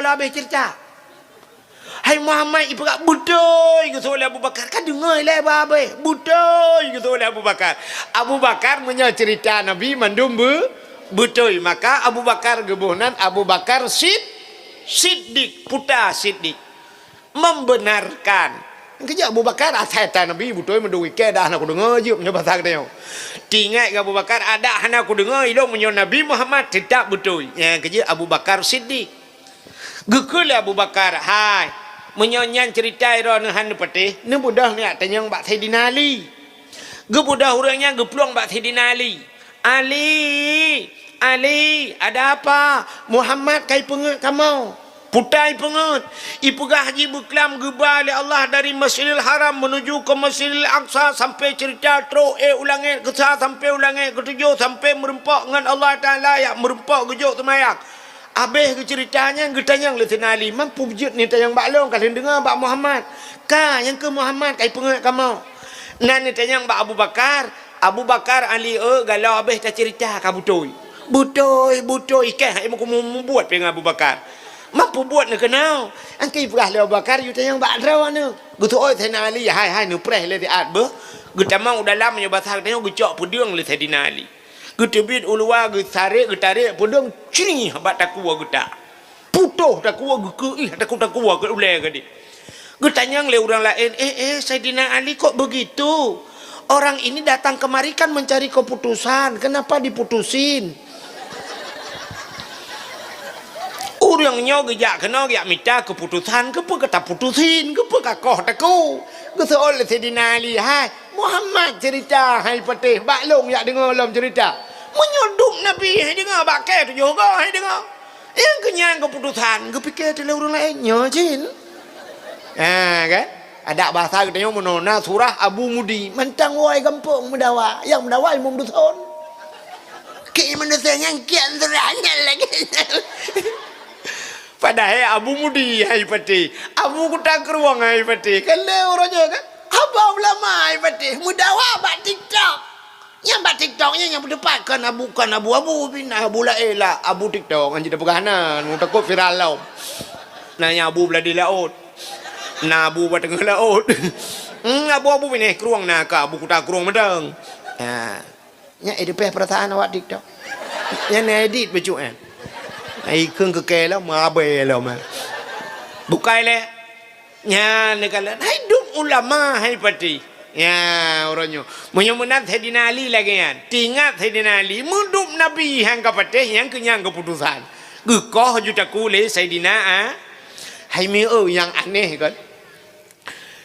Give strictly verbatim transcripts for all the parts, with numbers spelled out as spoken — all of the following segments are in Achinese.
Lah habéh cerita. "Hai Muhammad," ipeugah, "beutôi," geuseuôt lé Abu Bakar. Ka deungoe lé bah habéh. "Beutôi," geuseuôt lé Abu Bakar. Abu Bakar meunyoe cerita Nabi mandum beu-, beutôi, maka Abu Bakar geuboh nan Abu Bakar Sid-, Siddiq, puta Siddiq. Membenarkan. Keujeuet Abu Bakar, asai ta Nabi beutôi mandum ikée dah hana kudeungoe jeuet meunyoe basa geutanyoe. Teuingat keu Abu Bakar, adak hana kudeungoe ilôn meunyoe Nabi Muhammad teutap beutôi. Nyang keujeuet Abu Bakar Siddiq. Geukheun lé Abu Bakar, "Hai, meunyoe nyan cerita droeneuh hana neupatéh, neubeudôh neujak tanyong bak Saidina Ali." Geubeudôh ureuëng nyan geuplueng bak Saidina Ali. "Ali, Ali, ada apa? Muhammad ka ipeungeuet kamoe." Puta ipeungeuet. Ipeugah jibeuklam geuba lé Allah dari Masjidil Haram menuju ke Masjidil Aqsa sampai cerita trok ék u langét keusa sampai u langét keutujoh sampai meurumpok ngon Allah Taala, jak meurumpok geujok seumayang. Habéh geuceurita nyan geutanyong lé Saidina Ali, "Man peue jeuet neutanyong bak lôn, ka lheueh deungoe bak Muhammad?" "Ka, nyang keu Muhammad ka ipeungeuet kamoe." Nan neutanyong bak Abu Bakar, "Abu Bakar, Ali, eu, galoe habéh taceurita ka beutôi." "Beutôi, beutôi," ikée hai muku mubuet pih ngon Abu Bakar. "Man peue buet neukeunoe?" Angkée ipeugah lé Abu Bakar, "Yue tanyong bak droeneuh." Geuseuôt Saidina Ali, "Hai, hai, neupreh lé siat beuh." Geutamong u dalam meunyoe basa geutanyoe geucok peudeueng lé Saidina Ali. Geuteubiet u luwa, geutarek, geutarek peudeueng, cri bak takue geutak. Putôh takue geukeuih, takue-takue keu ulée geude. Geutanyong lé ureuëng laén, "Eh, eh, Saidina Ali kok begitu? Orang ini datang kemari kan mencari keputusan, kenapa diputusin?" Ureuëng nyoe geujak keunoe geujak mita keuputusan, keupeue ka taputusin, keupeue ka koh takue? Geuseuôt lé Saidina Ali, "Hai, Muhammad cerita hai patéh, bak lôn jak deungoe lom cerita. Meunyoe duek Nabi hai deungoe, bak kée tujoh goe hai deungoe. Nyang keu nyan keuputusan," geupiké teulé ureuëng laén, "Nyoe cit." Ha, kan? Adak basa geutanyoe meunoe na surah Abu Mudi, mantong woe gampông meudawa, nyang meudawa Imum Dusun. Keu Imum Dusun nyang kian surah nyan lagée nyan. Padahai Abu Mudi hai patéh, Abu Kuta Krueng hai patéh. Kan lé uroe nyoe kan? Haba ulama hai patéh, meudawa bak TikTok. Nyang bak TikTok nyan nyang beuteupat kon Abu, kon Abu-Abu pih na Abu laén lah, Abu TikTok nyan jipeugah na, meutakot viral lom. Na nyang Abu Beuladih Laôt. Na Abu Bak Teungoh Laôt. Hmm, Abu-Abu binéh krueng na ka Abu Kuta Krueng mantong. Ha. Nyan ék leupeh peurasaan awak TikTok. Nyan na edit bacut nyan. Ai kheun keu kée lom, meuabée lom. Bukai lé. Nyan neukalon hai duek ulama hai patéh. Nya, uroe nyoe. Meunyoe meunan Saidina Ali lagée nyan. Teuingat Saidina Ali, meuduek Nabi han ka patéh, nyang keu nyan keuputusan. Geukoh ju takue lé Saidina A-, hai mi eu nyang aneh kon.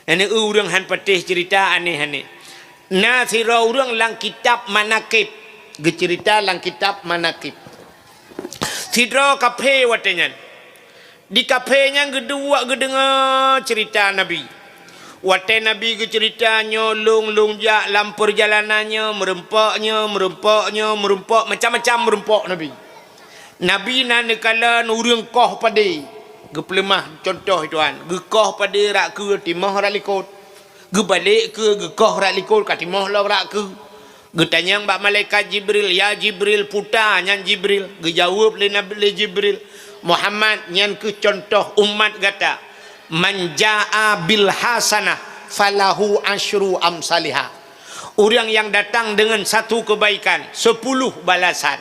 Aneh eu ureuëng han patéh cerita aneh-aneh. Na sidroe ureuëng lam kitab Manaqib, geuceurita lam kitab Manaqib. Sidroe kaphé watée nyan. Di kaphé nyan geuduek geudeungoe ceurita Nabi. Watée Nabi geuceurita nyoe lôn-lôn jak lam peurjalanan nyoe, meurumpok nyoe, meurumpok nyoe, meurumpok macam-macam meurumpok Nabi. Nabi na neukalon ureuëng koh padé, geupeuleumah cuntoh Tuhan, geukoh padé rot keue timoh rot likot. Geubalek keue geukoh rot likot ka timoh lom rot keue. Geutanyong bak malaikat Jibril, "Ya Jibril, peue ta nyan Jibril?" Geujaweueb lé Nabi, lé Jibril, "Muhammad, nyan keuh cuntoh umat gata. Man jaa bil hasanah falahu asyru amsaliha." Ureuëng nyang datang deungon satu keubaikan, sepuluh balasan.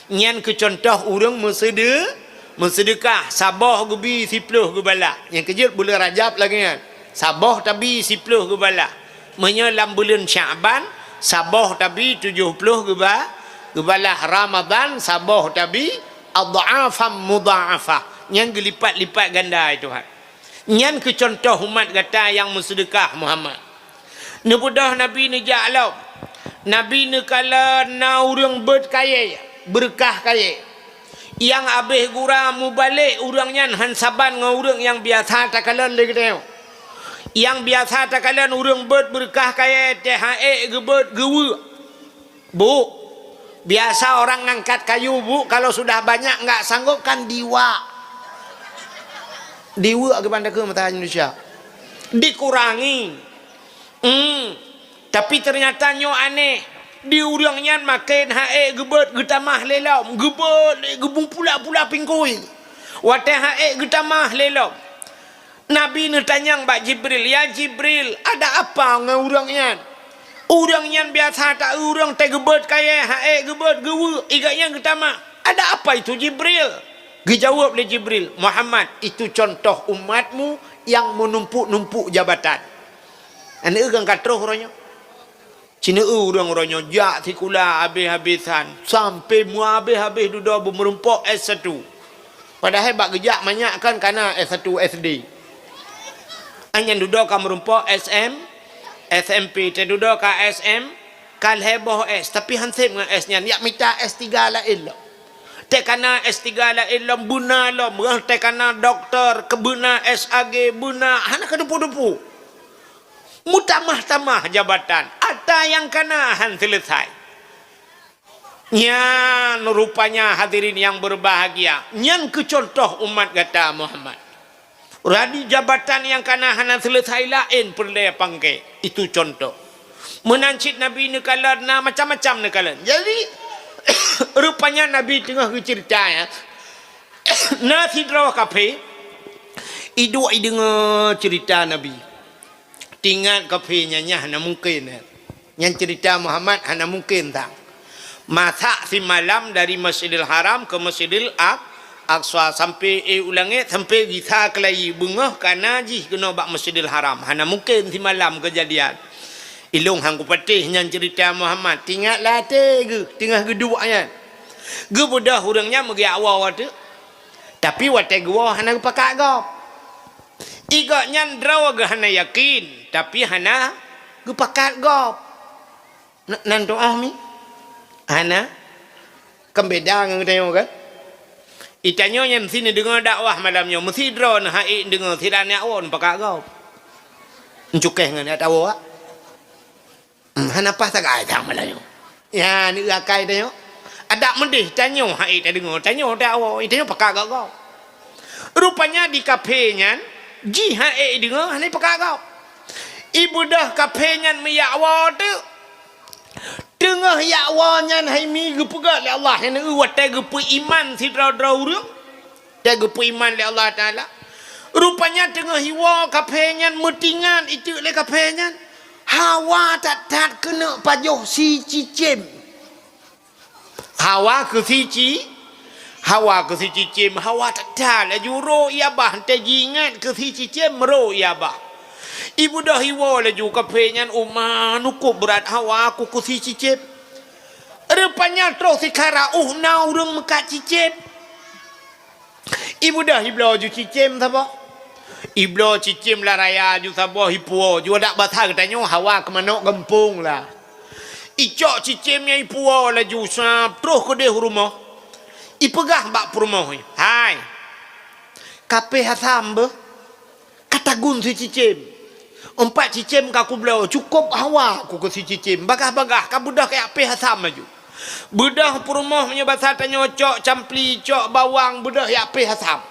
Nyan keuh cuntoh ureuëng meuseude-, meuseudeukah, saboh geubi siploh geubalah. Nyang keujeuet buleuen Rajab lagée nyan. Saboh tabi siploh geubalah. Meunyoe lam buleuen Syakban, saboh tabi tujoh ploh geuba-, geubalah. Ramadhan, saboh tabi adh'afam mudha'afah. Nyan geulipat-lipat ganda, ya Tuhan. Nyan keuh cuntoh umat gata nyang meuseudeukah, Muhammad. Neubeudôh Nabi neujak lom. Nabi neukalon na ureuëng beuet kayée, beureukah kayée. Nyang habéh gura mubalek ureuëng nyan han saban ngon ureuëng nyang biasa takalon lé geutanyoe. Nyang biasa takalon ureuëng beuet beureukah kayée, teuh han ék geubeuet geuweuek. "Bu, biasa orang ngangkat kayu, Bu, kalau sudah banyak nggak sanggup kan diwak." Diwak keuban takheun mata Indonesia. Dikurangi. Hmm. Tapi ternyata nyoe aneh. Di ureuëng nyan maken han ék geubeuet geutamah lé lom. Geubeuet lé geubung pula-pula pingkui. Watée han ék geutamah lé lom, Nabi neutanyong bak Jibril, "Ya Jibril, ada apa ngon ureuëng nyan? Ureuëng nyan biasa ta ureuëng teugeubeuet kayée, han ék geubeuet geuweuek, i gobnyan geutamah. Ada apa itu, Jibril?" Geujaweueb lé Jibril, "Muhammad, itu contoh umatmu yang menumpuk-numpuk jabatan." Aneuk kan ka troh uroe nyoe. Ci neu-eu ureuëng-ureuëng nyoe jak sikula habéh-habésan, sampoe meuhabéh-habéh dudoe beumeurumpok S satu. Padahai bak geujak manyak kan kana S satu S D. Nyan dudoe ka meurumpok S M, S M P, teududoe ka S M, ka lhée boh S, tapi han sép ngon S nyan, jak mita S tiga laén lom. Teuh kana S tiga laén lom, beuna lom, reuh teuh kana doktor, keubeuna S A G, beuna, hana keudeupu-deupu. Meutamah-tamah jabatan, ata nyang kana han seuleusai. Nyan rupanya hadirin yang berbahagia, nyan keuh contoh umat gata Muhammad. Radi jabatan nyang kana hana seuleusai laén peureulée pangke, itu contoh. Meunan cit Nabi neukalon na macam-macam neukalon. Jadi, rupanya Nabi teungoh geuceurita, ya. Na sidroe kaphé, iduek ideungoe ceurita Nabi. Tingat kaphé nyan, nyan hana mungken, eh. Nyan ceurita Muhammad hana mungken that. Masak simalam dari Masjidil Haram ke Masjidil Aq-, Aqsa, sampoe ék u langét, sampoe gisa keulayi, beungoh kana jih keunoe bak Masjidil Haram. Hana mungken simalam keujadian. Ilong han kupatéh nyan ceurita Muhammad. Tingat lam até geuh, teungoh geuduek nyan. Geubeudôh ureuëng nyan meugeuwoe teuk. Tapi watée geuwoe hana geupakat gob. I gobnyan droe geuh hana yakin, tapi hana geupakat gob. N-, nan tu'oh mi? Hana? Kan beda ngon geutanyoe kan? I tanyoe nyan meusi neudeungoe dakwah malam nyoe, meusi droe neuh han ék neudeungoe, sira neujak woe neupakat gob. Neucukéh ngon neujak tawoe, ah. Hmm, hana paih sagai sang malam nyoe. Ya, ni akai tanyoe. Adak meudeh tanyoe han ék tadeungoe, tanyoe dak woe, tanyoe pakat gob-gob. Rupanya di kaphé nyan, jih han ék deungoe, hana pakat gob. Ibeudôh kaphé nyan meujak woe teuk. Teungoh jak woe nyan hai mi geupeugah lé Allah, nyan watée geupeuiman sidroe-droe ureuëng. Watée geupeuiman lé Allah Taala. Rupanya teungoh iwoe kaphé nyan meutingat iteuk lé kaphé nyan. Hawa that-that keuneuk pajoh si cicém. Hawa keu si ci-, hawa keu si cicém, hawa that-that laju ro ia bah, teuh jiingat keu si cicém ro ia bah. Ibeudôh iwoe laju kaphé nyan, "Uma, nukôb brat hawa ku keu si cicém." Rupanya troh sikara uh na ureuëng meukat cicém. Ibeudôh ibloe ju cicém saboh. Ibloe cicém lam raya ju saboh ipuwoe ju, adak basa geutanyoe hawa keu manok gampông lah. Icok cicém nyan ipuwoe laju sab troh keudeh u rumoh. Ipeugah bak peurumoh, "Hai, kapéh asam beuh." Ka tagun si cicém. Empat cicém ka kubloe, cukôp hawa ku keu si cicém. Bagaih-bagaih ka beudôh jak péh asam laju. Beudôh peurumoh meunyoe basa tanyoe cok campli, cok bawang, beudôh jak péh asam.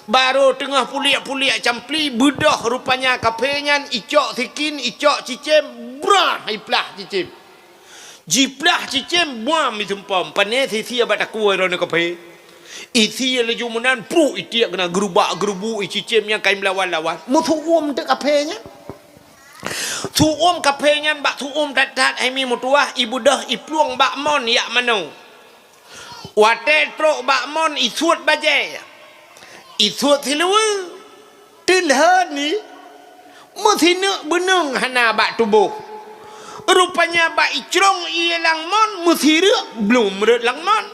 Barô teungoh puliek-puliek campli, beudôh rupanya kaphé nyan icok sikin, icok cicém, brah, iplah cicém. Jiplah cicém buam isumpom, pané sisi bak takue droeneuh kaphé. Isi laju meunan, pruk itiek keunan geurubak-geurubuk, i cicém nyang kai meulawan-lawan. Meusu'uem teuk kaphé nyan. Su'uem kaphé nyan bak su'uem that-that hai mi meutuwah, ibeudôh iplueng bak mon jak manoe. Watée trok bak mon isuet bajée. Isuet siluweue. Teulheueh ni, meusineuk beuneueng hana bak tuboh. Rupanya bak icrong ié lam mon, meusireuk blum rhot lam mon.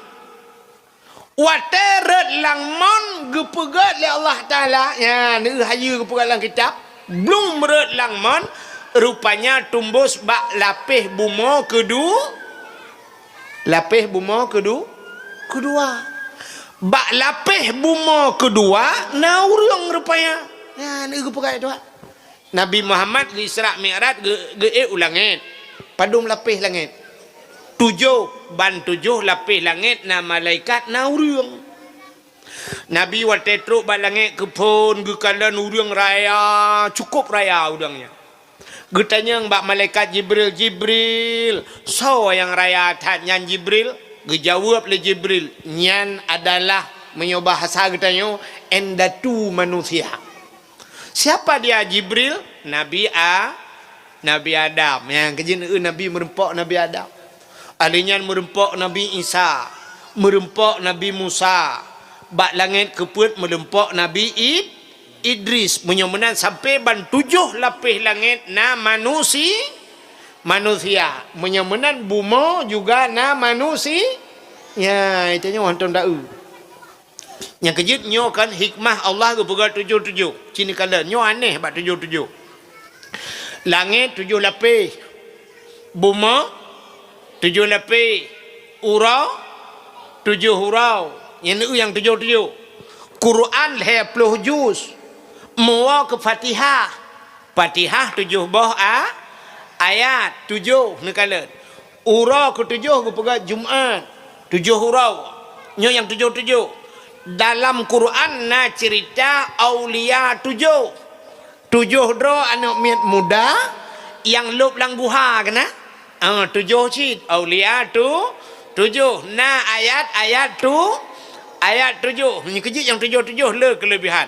Watée rhot lam mon geupeugét lé Allah Taala, nyan, neu hayeue geupeugét lam kitab, blum rhot lam mon, rupanya tumbôh bak lapéh bumoe keudu-, lapéh bumoe keudu-, keudua. Bak lapéh bumoe keudua na ureuëng rupanya. Nyan, neu geupeugét tuan. Nabi Muhammad geu-Isra Mi'raj geu-, geuék u langét. Padum lapéh langét? Tujoh, ban tujoh lapéh langét na malaikat, na ureuëng. Nabi watée trok bak langét keuphon geukalon ureuëng raya, cukôp raya ureuëng nyan. Geutanyong bak malaikat Jibril, "Jibril, soe nyang raya that nyan Jibril?" Geujaweueb lé Jibril, "Nyan adalah Meunyoe bahasa geutanyoe, indatu manusia. Siapa dia Jibril? Nabi A-, Nabi Adam. Nyang keujeuet, eh, Nabi meureumpok Nabi Adam. Ahli nyan meureumpok Nabi Isa, meureumpok Nabi Musa. Bak langét keupeuet meureumpok Nabi Id-, Idris. Meunyoe meunan sampai ban tujoh lapéh langét na manusi-, manusia. Meunyoe meunan bumoe juga na manusi-, ya, itu nyoe hantom da'u. Nyang keujeuet nyoe kan hikmah Allah geupeugah tujoh-tujoh. Ci neukalon, nyoe aneh bak tujoh-tujoh. Langét tujoh lapéh, bumoe tujoh lapéh, uroe tujoh uroe. Nyan nyang tujoh-tujoh. Quran lhée ploh juz, meuwoe keu Fatihah. Fatihah tujoh boh a-, ayat, tujoh neukalon. Uroe keutujoh geupeugah Jumat, tujoh uroe. Nyoe nyang tujoh-tujoh. Dalam Quran na ceurita aulia tujoh. Tujoh droe aneuk miet muda nyang lôb lam guha keunan. Ah, tujoh cit aulia tu, tujoh. Na ayat-ayat tu, ayat tujoh. Nyoe keujeuet nyang tujoh-tujoh le keuleubihan.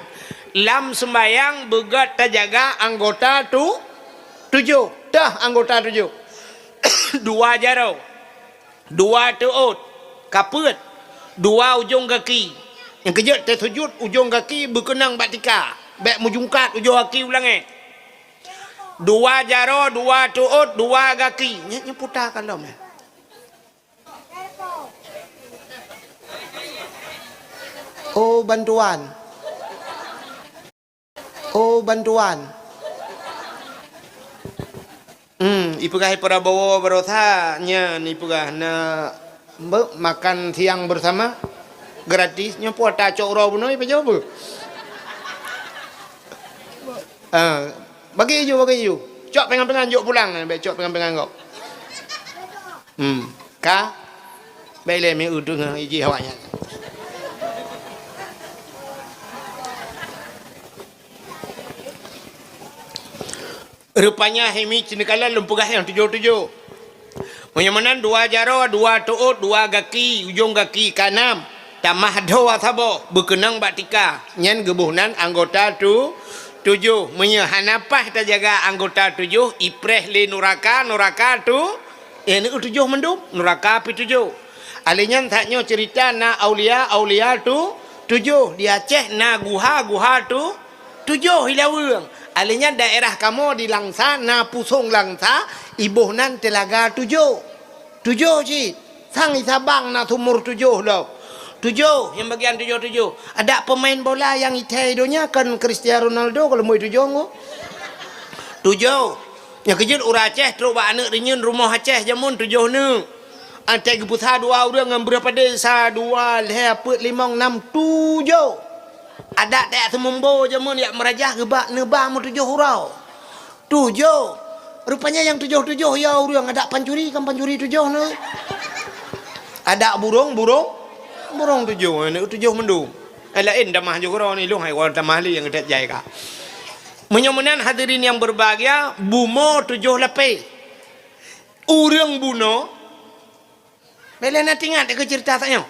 Lam seumbahyang beugét tajaga anggota tu, tujoh. Teuh anggota tujoh. Dua jaroe, dua teuôt, kapeuet, dua ujong gaki. Nyang keujeuet teusujut ujong gaki beukeunong bak tika, bék meujungkat ujong gaki u langét. Dua jaroe, dua teuôt, dua gaki. Nyan, nyan puta ka lom nyan. Oh, bantuan. Oh, bantuan. Hmm, ipeugah Prabowo barosa nyan ipeugah na, be, makan siang bersama gratis. Nyoe peue tacok uroe bunoe ipeujaweueb. Ah, bagi ju, bagi ju. Cok pingan-pingan jok pulang, bék cok pingan-pingan gob. Hmm, ka. Bék lé mi udeueng iji awak nyan. Rupanya himi cinikalan lôn peugah nyang tujoh-tujoh. Meunyoe meunan dua jaroe, dua teuôt, dua gaki, ujong gaki ka nam. Tamah dhoe saboh beukeunong bak tika. Nyan geuboh nan anggota tu tujoh. Meunyoe hana paih tajaga anggota tujoh, ipreh lé nuraka, nuraka tu Eh, neu tujoh mandum, nuraka pih tujoh. Alèh nyan that nyoe ceurita na aulia, aulia tu tujoh. Di Aceh na guha, guha tu tujoh ilaweueng. Alèh nyan daerah kamoe di Langsa na Pusong Langsa, iboh nan Telaga Tujoh. Tujoh cit. Sang i Sabang na sumur tujoh lom. Tujoh, nyang bagian tujoh-tujoh. Adak pemain bola nyang ithèe donya kan Cristiano Ronaldo kalau moi tujoh ngo. Tujoh. Nyang keujeuet ureueng Aceh trok bak aneuk reunyeun rumoh Aceh jameun tujoh neuk. Antai geupeusa dua ureueng ngon breuh padé, sa, dua, lhèe, peuet, limong, nam, tujoh. Adak tajak seumumbo jameun jak meurajah geubak neuba meutujoh uroe. Tujoh. Rupanya nyang tujoh-tujoh ya ureueng adak pancuri kan pancuri tujoh neuk. Adak burông, burông, burông tujoh, neuk tujoh mandum. Eh, laén tamah ju keudroe ni lôn hai ureueng tamah lé nyang geutet jai ka. Meunyoe meunan hadirin nyang beubahgia, bumoe tujoh lapéh. Ureueng bunoe, bèk lé na teuingat keu ceurita tanyoe.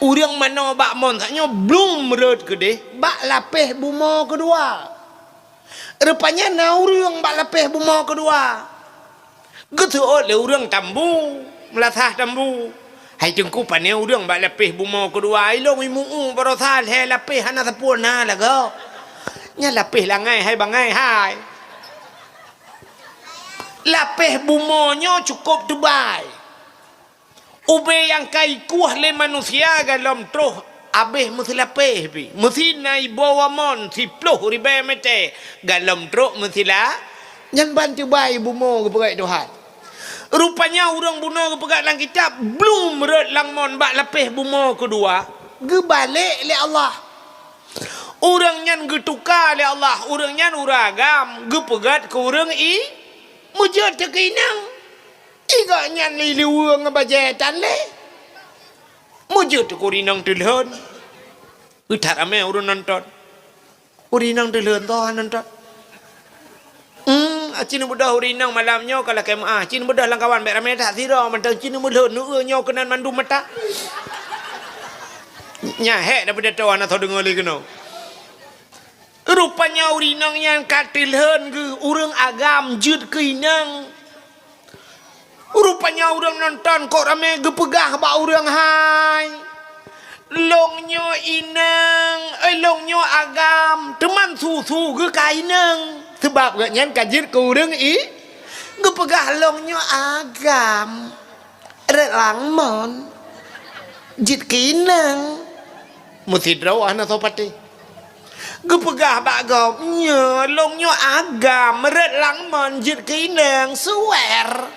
Ureueng manoe bak mon tanyoe blum rhot keudeh bak lapéh bumoe keudua. Rupanya na ureueng bak lapéh bumoe keudua. Geuseuôt lé ureueng tambu, meulasah tambu. Hai Teungku, pané ureueng bak lapéh bumoe keudua, ilôn imu'ue barosa lhèe lapéh hana sapeue na lagoe. Nyan lapéh langai hai bangai hai. Lapéh bumoe nyoe cukôp teubai. Ubé nyang ka ikueh lé manusia galom troh abéh meusilapéh pih. Meusi na iboh wamon siploh ribèe mètè galom trok meusila. Nyan ban teubai bumoe geupeugah Tuhan. Rupanya ureueng bunoe geupeugah lam kitab, blum rhot lam mon bak lapéh bumoe keudua, geubalek lé Allah. Ureueng nyan geutuka lé Allah, ureueng nyan ureueng agam, geupeugét keu ureueng i, meujeuet keu inong. I gobnyan lé liweue ngon bajèe tan lé. Meujeuet keu ureueng inong teulhon. Ih, that ramé ureueng nonton. Ureueng inong teulhon toh nonton. Hmm, ci neubeudôh ureueng inong malam nyoe ka lakèe meu'ah. Ci neubeudôh lam kawan bèk ramé that sidroe mantong ci neumeulhon neu'eu nyoe keunan mandum mata. Nyan hék daripada toh hana soe deungoe lé keunoe. Rupanya ureueng inong nyan ka teulhon geuh ureueng agam jeuet keu inong. Rupanya ureueng nonton kok ramé geupeugah bak ureueng hai, "Lôn nyoe inong, eh, lôn nyoe agam, teuma su-su geuh ka inong." Sabab gobnyan ka jeuet keu ureueng i, geupeugah, "Lôn nyoe agam, rot lam mon, jeuet keu inong." Meusidroe hana soe patéh. Geupeugah bak gob, "Nyoe, lôn nyoe agam, rot lam mon jeuet keu inong, suwer."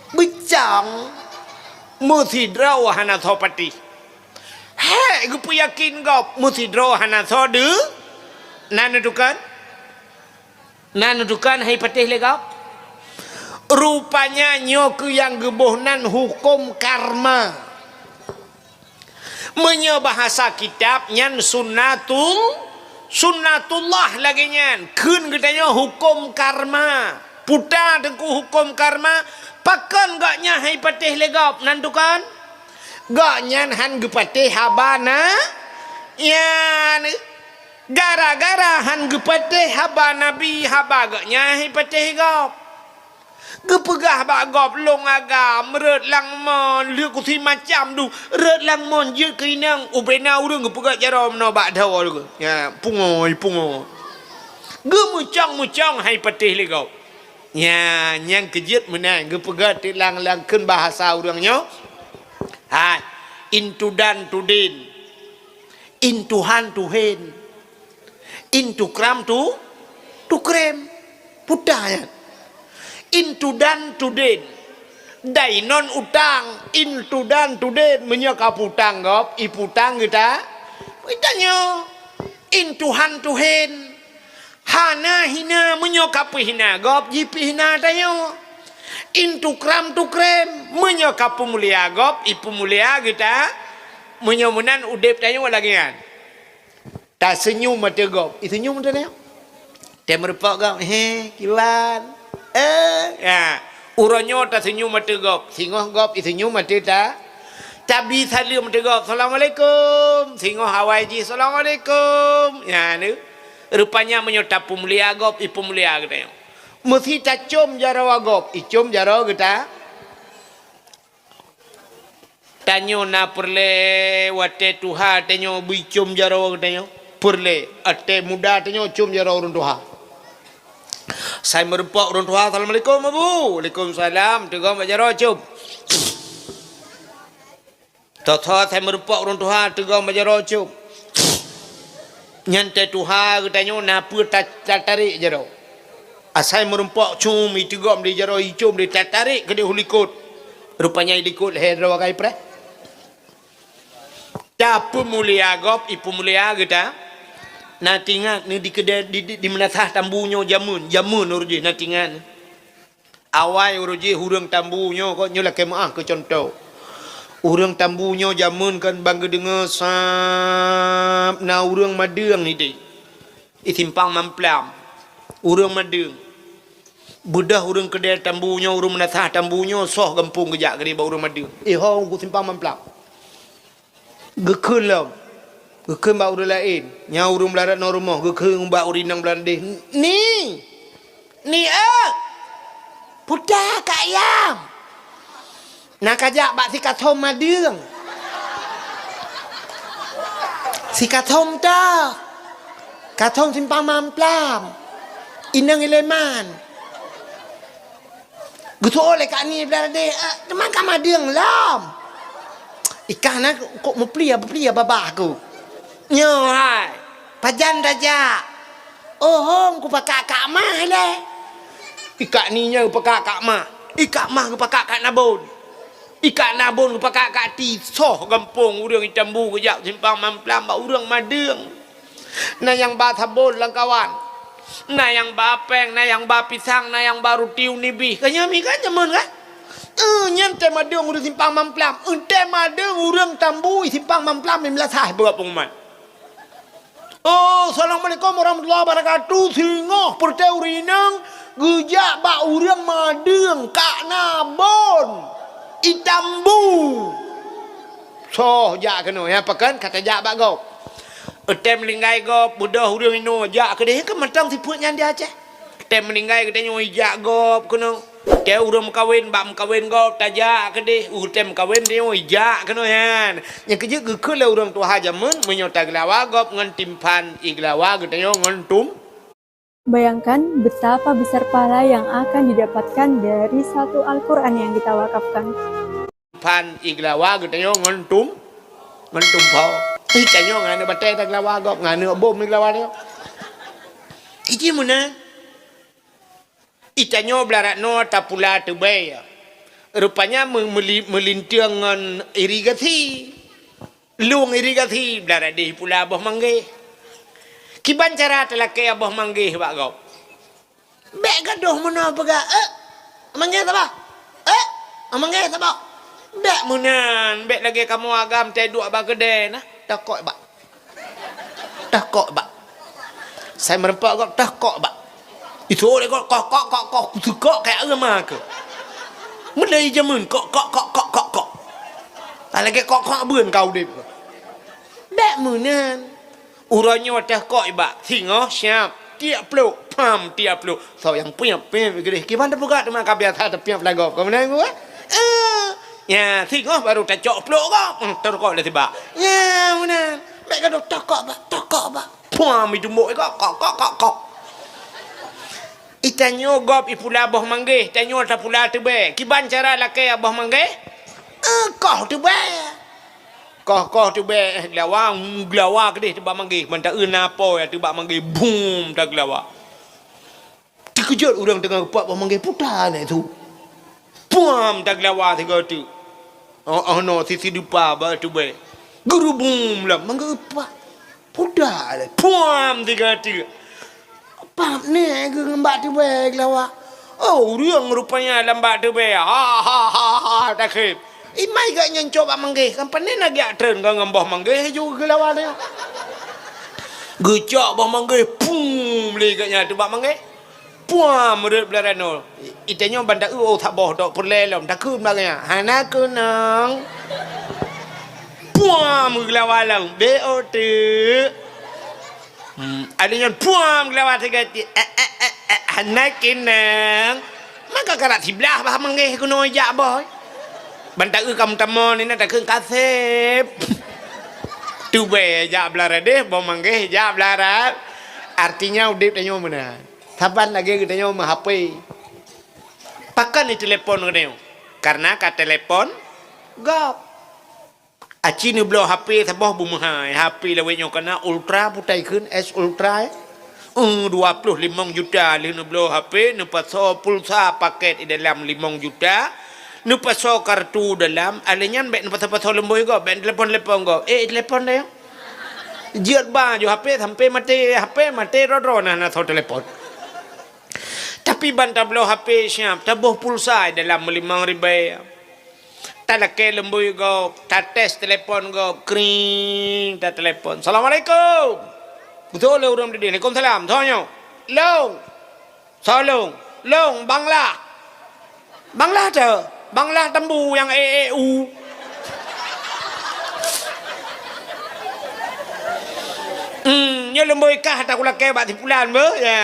Beucong. Meusidroe hana soe patéh. Hék geupeuyakin gob, meusidroe hana soe deu-, na neutukan? Na neutukan hai patéh lé gob? Rupanya nyoe keuh nyang geuboh nan huköm karma. Meunyoe bahasa kitab nyan sunnatul-, sunnatullah lagée nyan. Kheun geutanyoe huköm karma. Puta teungku huköm karma, pakon gobnyan hai patéh lé gob nan tukan? Gobnyan han geupatéh haba na-, nyan. Gara-gara han geupatéh haba Nabi, haba gobnyan hai patéh gob. Geupeugah bak gob, "Lôn agam, rot lam mon, lheueh kusi macam du, rot lam mon jeuet keu inong." Ubena ureueng geupeugah jaroe meunoe bak dhoe lagée, "Nya, pungoe, pungoe." Geumeucong-meucong hai patéh lé gob. Nya, nyang keujeuet meunan geupeugah tilang-lang kheun bahasa ureueng nyoe. Hai, intudan tudin. Intuhan tuhen. Intukram tu, tukrem. Puta nyan. Intudan tudin. Dainon utang. Intudan tudin. Meunyoe ka putang gob, iputang geuta. Geutanyoe. Intuhan tuhen. Hana hina, meunyoe ka peuhina gob, jipeuhina tanyoe. Intukram tukrem, meunyoe ka peumulia gob, ipeumulia geuta. Meunyoe meunan udeb tanyoe lagée nyan. Taseunyum ateueh gob, iseunyum ateueh tanyoe. Teumeureumpok gob, "He, kiban?" Eh, ya. Uroe nyoe taseunyum ateueh gob, singoh gob iseunyum ateueh ta-, tabi saleuem ateueh gob, "Assalamualaikum." Singoh awai jih, "Assalamualaikum." Ya, ni. Rupanya meunyoe tapeumulia gob, ipeumulia geutanyoe. Meusi tacom jaroe gob, icom jaroe geuta. Tanyoe na peureulée watée tuha tanyoe beuicom jaroe geutanyoe. Peureulée, watée muda tanyoe com jaroe ureueng tuha. Sai meureumpok ureueng tuha, "Assalamualaikum, Abu." "Waalaikumsalam." Teugom bak jaroe com. Tho-tho sai meureumpok ureueng tuha, teugom bak jaroe com. Nyan tée tuha geutanyoe na peue ta-, tatarek jaroe. Asai meureumpok com, iteugom di jaroe, icom di, tatarek keudeh u likot. Rupanya i likot lhée droe agai preh. Tapeumulia gob, ipeumulia geuta. Na tingat ni di keudée, di, di, di meunasah tambu nyoe jameun, jameun ureueng jih na tingat ni. Awai ureueng jih ureueng tambu nyoe, kon nyoe lakée meuáh keu cuntoh. Ureueng tambu nyoe jameun kon ban geudeungoe sab na ureueng madeueng ideh. I simpang Mamplam. Ureueng madeueng. Beudôh ureueng keudée tambu nyoe, ureueng meunasah tambu nyoe, soh gampông geujak keudeh bak ureueng madeueng. Eh, ho, u simpang Mamplam. Geukheun lom. Geukheun bak ureueng laén. Nyang ureueng meularat ngon rumoh, geukheun bak ureueng inong Beulandeh. "Ni! Ni, eh! Puta kayam! Na kajak bak si Kathom madeueng. Si Kathom toh. Kathom simpang Mamplam. Inong Ileman." Geuseuôt lé Kak Ni Beulandeh, "Eh, teuma ka madeueng lom?" "Ikah na kok meuplia-meuplia babah ku." "Nyoe hai, pajan tajak?" "Oh, hom kupakak Kak Mah lé." I Kak Ni nyan geupakak Kak Mah. I Kak Mah geupakak Kak Nabon. I Kak Nabon geupakak Kak Ti. Soh gampông ureueng itambu geujak simpang Mamplam bak ureueng madeueng. Na nyang ba sabon lam kawan. Na nyang ba péng, na nyang ba pisang, na nyang ba ruti u nibih. Ka nyan mi kan jameun kan? Eh, nyan tée madeueng ureueng simpang Mamplam. Eh, tée madeueng ureueng tambu i simpang Mamplam, i meulasah beurap pengumuman. Oh, assalamualaikum warahmatullahi wabarakatuh. Singoh peureutée ureueng inong geujak bak ureueng madeueng Kak Nabon. I tambu. Soh jak keunoe, ya, pakon ka tajak bak gob. Tém linggai gob, beudôh ureuëng inoe jak keudeh, kan mantong sifeuet nyan di Aceh. Tém linggai geutanyoe ijak gob keunoe. Tém ureuëng meukawen, bak meukawen gob tajak keudeh, uh tém meukawen tanyoe ijak keunoe nyan. Nyang keujeuet geukheun lé ureuëng tuha jameun, meunyoe tageulawa gob ngon timphan igeulawa geutanyoe ngon tum. Bayangkan betapa besar pahala yang akan didapatkan dari satu Al-Quran yang kita wakafkan. Phan igeulawa geutanyoe ngon tum, ngon tum pho. Itanyoe ngon aneuk batée tageulawa gob, ngon aneuk bom igeulawa tanyoe. Iji meunan. Itanyoe blarat noe tapula teubée. Rupanya me-, meuli-, meulinteung ngon irigasi. Lueng irigasi, blarat deh pula boh manggeh. Kiban cara talakée boh manggeh bak gob? Bék gadôh meunoe peugah, "Eh, manggeh saboh? Eh, manggeh saboh?" Bék meunan, bék lagée kamoe agam teuduek bak keudée na, tokok bak. Tokok bak. Sai meureumpok gob, tokok bak. Itu lé gob, kok, kok, kok, kok, kuteukok keu ureuëng ma keu. Meulai jameun, kok, kok, kok, kok, kok, kok. Ah, lagée kok, kok beun ka udeb. Bék meunan. Uroe nyoe teuh kok ibak, singoh siap, tiek plok, pam tiek plok. Soe nyang piep, piep geudeh. Kiban teupeugah teuma ka biasa teupiep lagoe. Kau meunan gua? Eh, ya, singoh baru tacok plok kok. Hmm, terkok lé sibak. Ya, meunan. Bék gadoh tokok bak, tokok bak. Puam itumbok kok, kok, kok, kok, kok. Itanyoe gob ipula boh manggeh, tanyoe tapula teubée. Kiban cara lakée boh manggeh? Eh, koh teubée. Koh-koh teubée, eh, geulawa, geulawa keudeh teubak manggeh. Mantong na po ya teubak manggeh, bum, tageulawa. Teukeujot ureuëng teungoh geupak boh manggeh, puta aneuk su. Puam, tageulawa sigoe teuk. Oh, oh no, sisi dupa bak teubée. Geurubum lam manggeh geupak. Puta lé. Puam, sigoe teuk. Pap nèk geuh ngon bak teubée geulawa. Oh, ureuëng rupanya lam bak teubée. Ha, ha, ha, ha, takhém. Imai gak nyan cok bak manggeh. Kan pané na giak treun gak ngon boh manggeh ju geulawa nyan. Geucok boh manggeh, pum, lé gak nyan teubak manggeh. Puam, rot beularat noe. Itanyoe ban ta eu, oh, saboh tok peureulée lom. Takheun bak gak nyan. Hana keunong. Puam, geulawa lom. Bé o teuk. Hmm, ada nyan puam geulawa sigoe teuk. Eh, eh, eh, eh, hana keunong. Maka karat siblah bah manggeh keunoe jak boh. Ban ta eu kamoe tamong ni na takheun kaseb. Teubée jak blarat deh, boh manggeh jak blarat. Artinya udeb tanyoe meunan. Saban lagée geutanyoe meu-H P. Pakon itelepon geutanyoe? Karena ka telepon gob. Aci neubloe H P saboh beumeuhai. H P lawét nyoe kana Ultra, putai kheun S Ultra, eh. Eh, dua ploh limong juta lheueh neubloe H P, neupasoe pulsa paket di dalam limong juta, neupasoe kartu dalam, alèh nyan bèk neupasoe-pasoe leumbôi gob, bèk neutelepon-telepon gob. Eh, telepon deh. Jeuet ba ju H P sampai maté, H P maté droe-droe na, na soe telepon. Tapi ban tabloe H P siap, taboh pulsa dalam limong ribèe. Talakèe leumbôi gob, tates telepon gob, kring, tatelepon. "Assalamualaikum." Beutôi lé ureueng tadi. "Waalaikumsalam." "Soe nyoe?" "Lôn." "Soe lôn?" "Lôn, Bang Lah." "Bang Lah teuh?" "Bang Lah Tambu nyang e e u." "Hmm, nyoe leumbôi kah takulakèe bak si pulan beuh?" "Ya,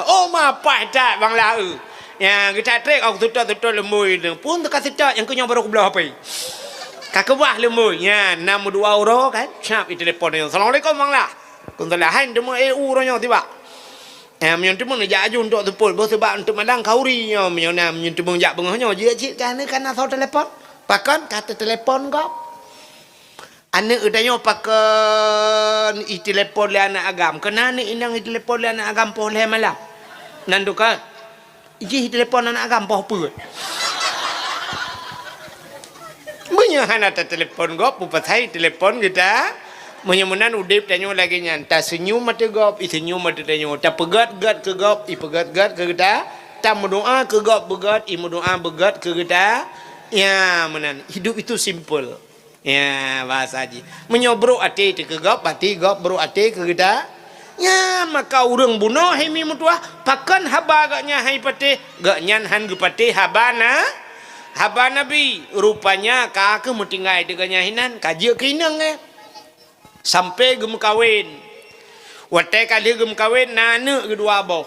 eh." "Oh, ma paih that Bang Lah, eh." Ya, geutak trek, oh, seutôt-seutôt leumbôi tu. Phôn teuka seutôt, nyang keu nyoe barô kubloe H P. Ka keubah leumbôi. Ya, na meudua uroe kan. Siap itelepon nyoe. "Assalamualaikum, Bang Lah." "Waalaikumsalam." "Hai, teumeung e u uroe nyoe tibak?" Ya, meunyoe teumeung neujak aju untuk seupôt. Boh seubab untuk malang khauri nyoe. Meunyoe na, meunyoe teumeung jak beungoh nyoe, jeuet cit ka na, ka na soe telepon. Pakon ka teutelepon gob. Aneuk geutanyoe pakon itelepon lé aneuk agam? Keu na aneuk inong itelepon lé aneuk agam poh lhèe malam. Nan dukon. Jih telepon aneuk agam poh peuet. Meunyoe hana teutelepon gob, peupasai telepon geuta. Meunyoe meunan udép tanyoe lagèe nyan, taseunyum ateueh gob, iseunyum ateueh tanyoe, tapeugèt-gèt keu gob, ipeugèt-gèt keu geuta, tameudoa keu gob beugèt, imeudoa beugèt keu geuta. Ya, meunan. Hidup itu simple. Ya, bahasa jih. Meunyoe brok até teuh keu gob, berarti gob brok até keu geuta. Nyan maka ureueng bunoe hai mi meutuah, pakon haba gobnyan hai patéh, gobnyan han geupatéh haba na-, haba Nabi, rupanya ka kheueh meutinggai di geuh nyan hinan, ka jeuet keu inong, eh. Sampai geumeukawen. Watée ka lheueh geumeukawen, na aneuëk geuh dua boh.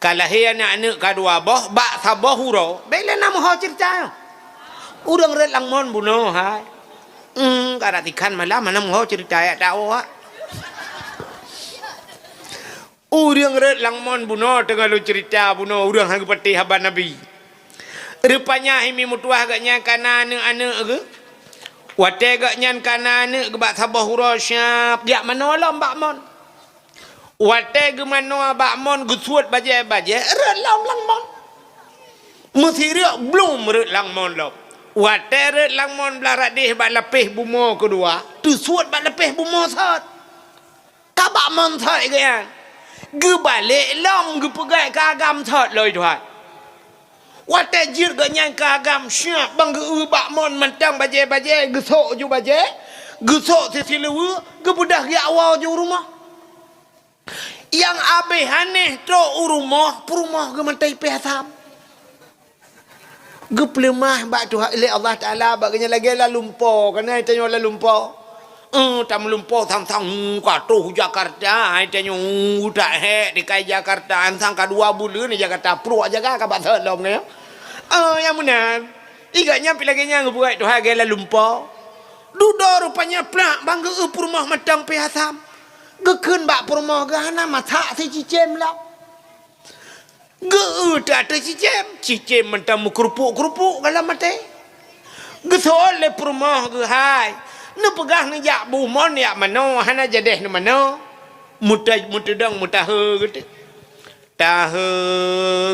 Ka lahé aneuëk-aneuëk ka dua boh, bak saboh uroe, bék lé na meuho ceurita nyoe. Ureuëng rot lam mon bunoe hai. Hmm, ka rot tikhan malam hana meuho ceurita yak tawoe, ha. Ureuëng rot lam mon bunoe teungoh lôn ceurita bunoe ureuëng hana geupatéh haba Nabi. Rupanya himi meutuah geuhnyan ka na aneuëk-aneuëk geuh. Watée geuhnyan ka na aneuëk geuh bak saboh uroe siab, jak manoe lom bak mon. Watée geumanoe bak mon geusuet bajée-bajée, rot lom lam mon. Meusirek blum rot lam mon lom. Watée rot lam mon blah radeh bak lapéh bumoe keudua, teusuet bak lapéh bumoe sot. Ka bak mon sot geuhnyan. Geubalek lom geupeugét keu agam sot lom Tuhan. Watée jeuet geuhnyan keu agam siab ban geu-eu bak mon mantong bajée-bajée, geusok ju bajée, geusok sisileue, geubeudôh geujak woe ju rumoh. Nyang abéh anéh trok u rumoh, peurumoh geuh mantong ipéh asam. Geupeuleumah bak Tuhan lé Allah Taala bak geuhnyan lagée lam lumpo, kana tanyoe lam lumpo. Eh, tameulumpo sang-sang, hmm, ka troh Jakarta, hai tanyoe, hmm, tak hék dikai Jakarta, sang ka dua buleuen di Jakarta, pruek jaga ka bak sot lom nyoe. Eh, nyang meunan. Igat nyan pi lagée nyan geupeugét Tuhan lagée lam lumpo. Dudoe rupanya plak ban geu-eu peurumoh mantong ipéh asam. Geukheun bak peurumoh geuh hana masak sicicém lom. Geu-eu teuh ateueh cicém, cicém mantong meukeurupuk-keurupuk goh lom maté. Geuseuôt lé peurumoh geuh hai, neupeugah neujak bu mon jak manoe hana jadéh neumanoe. Meuta-, meuteudong meutahe geuh teuh. Tahe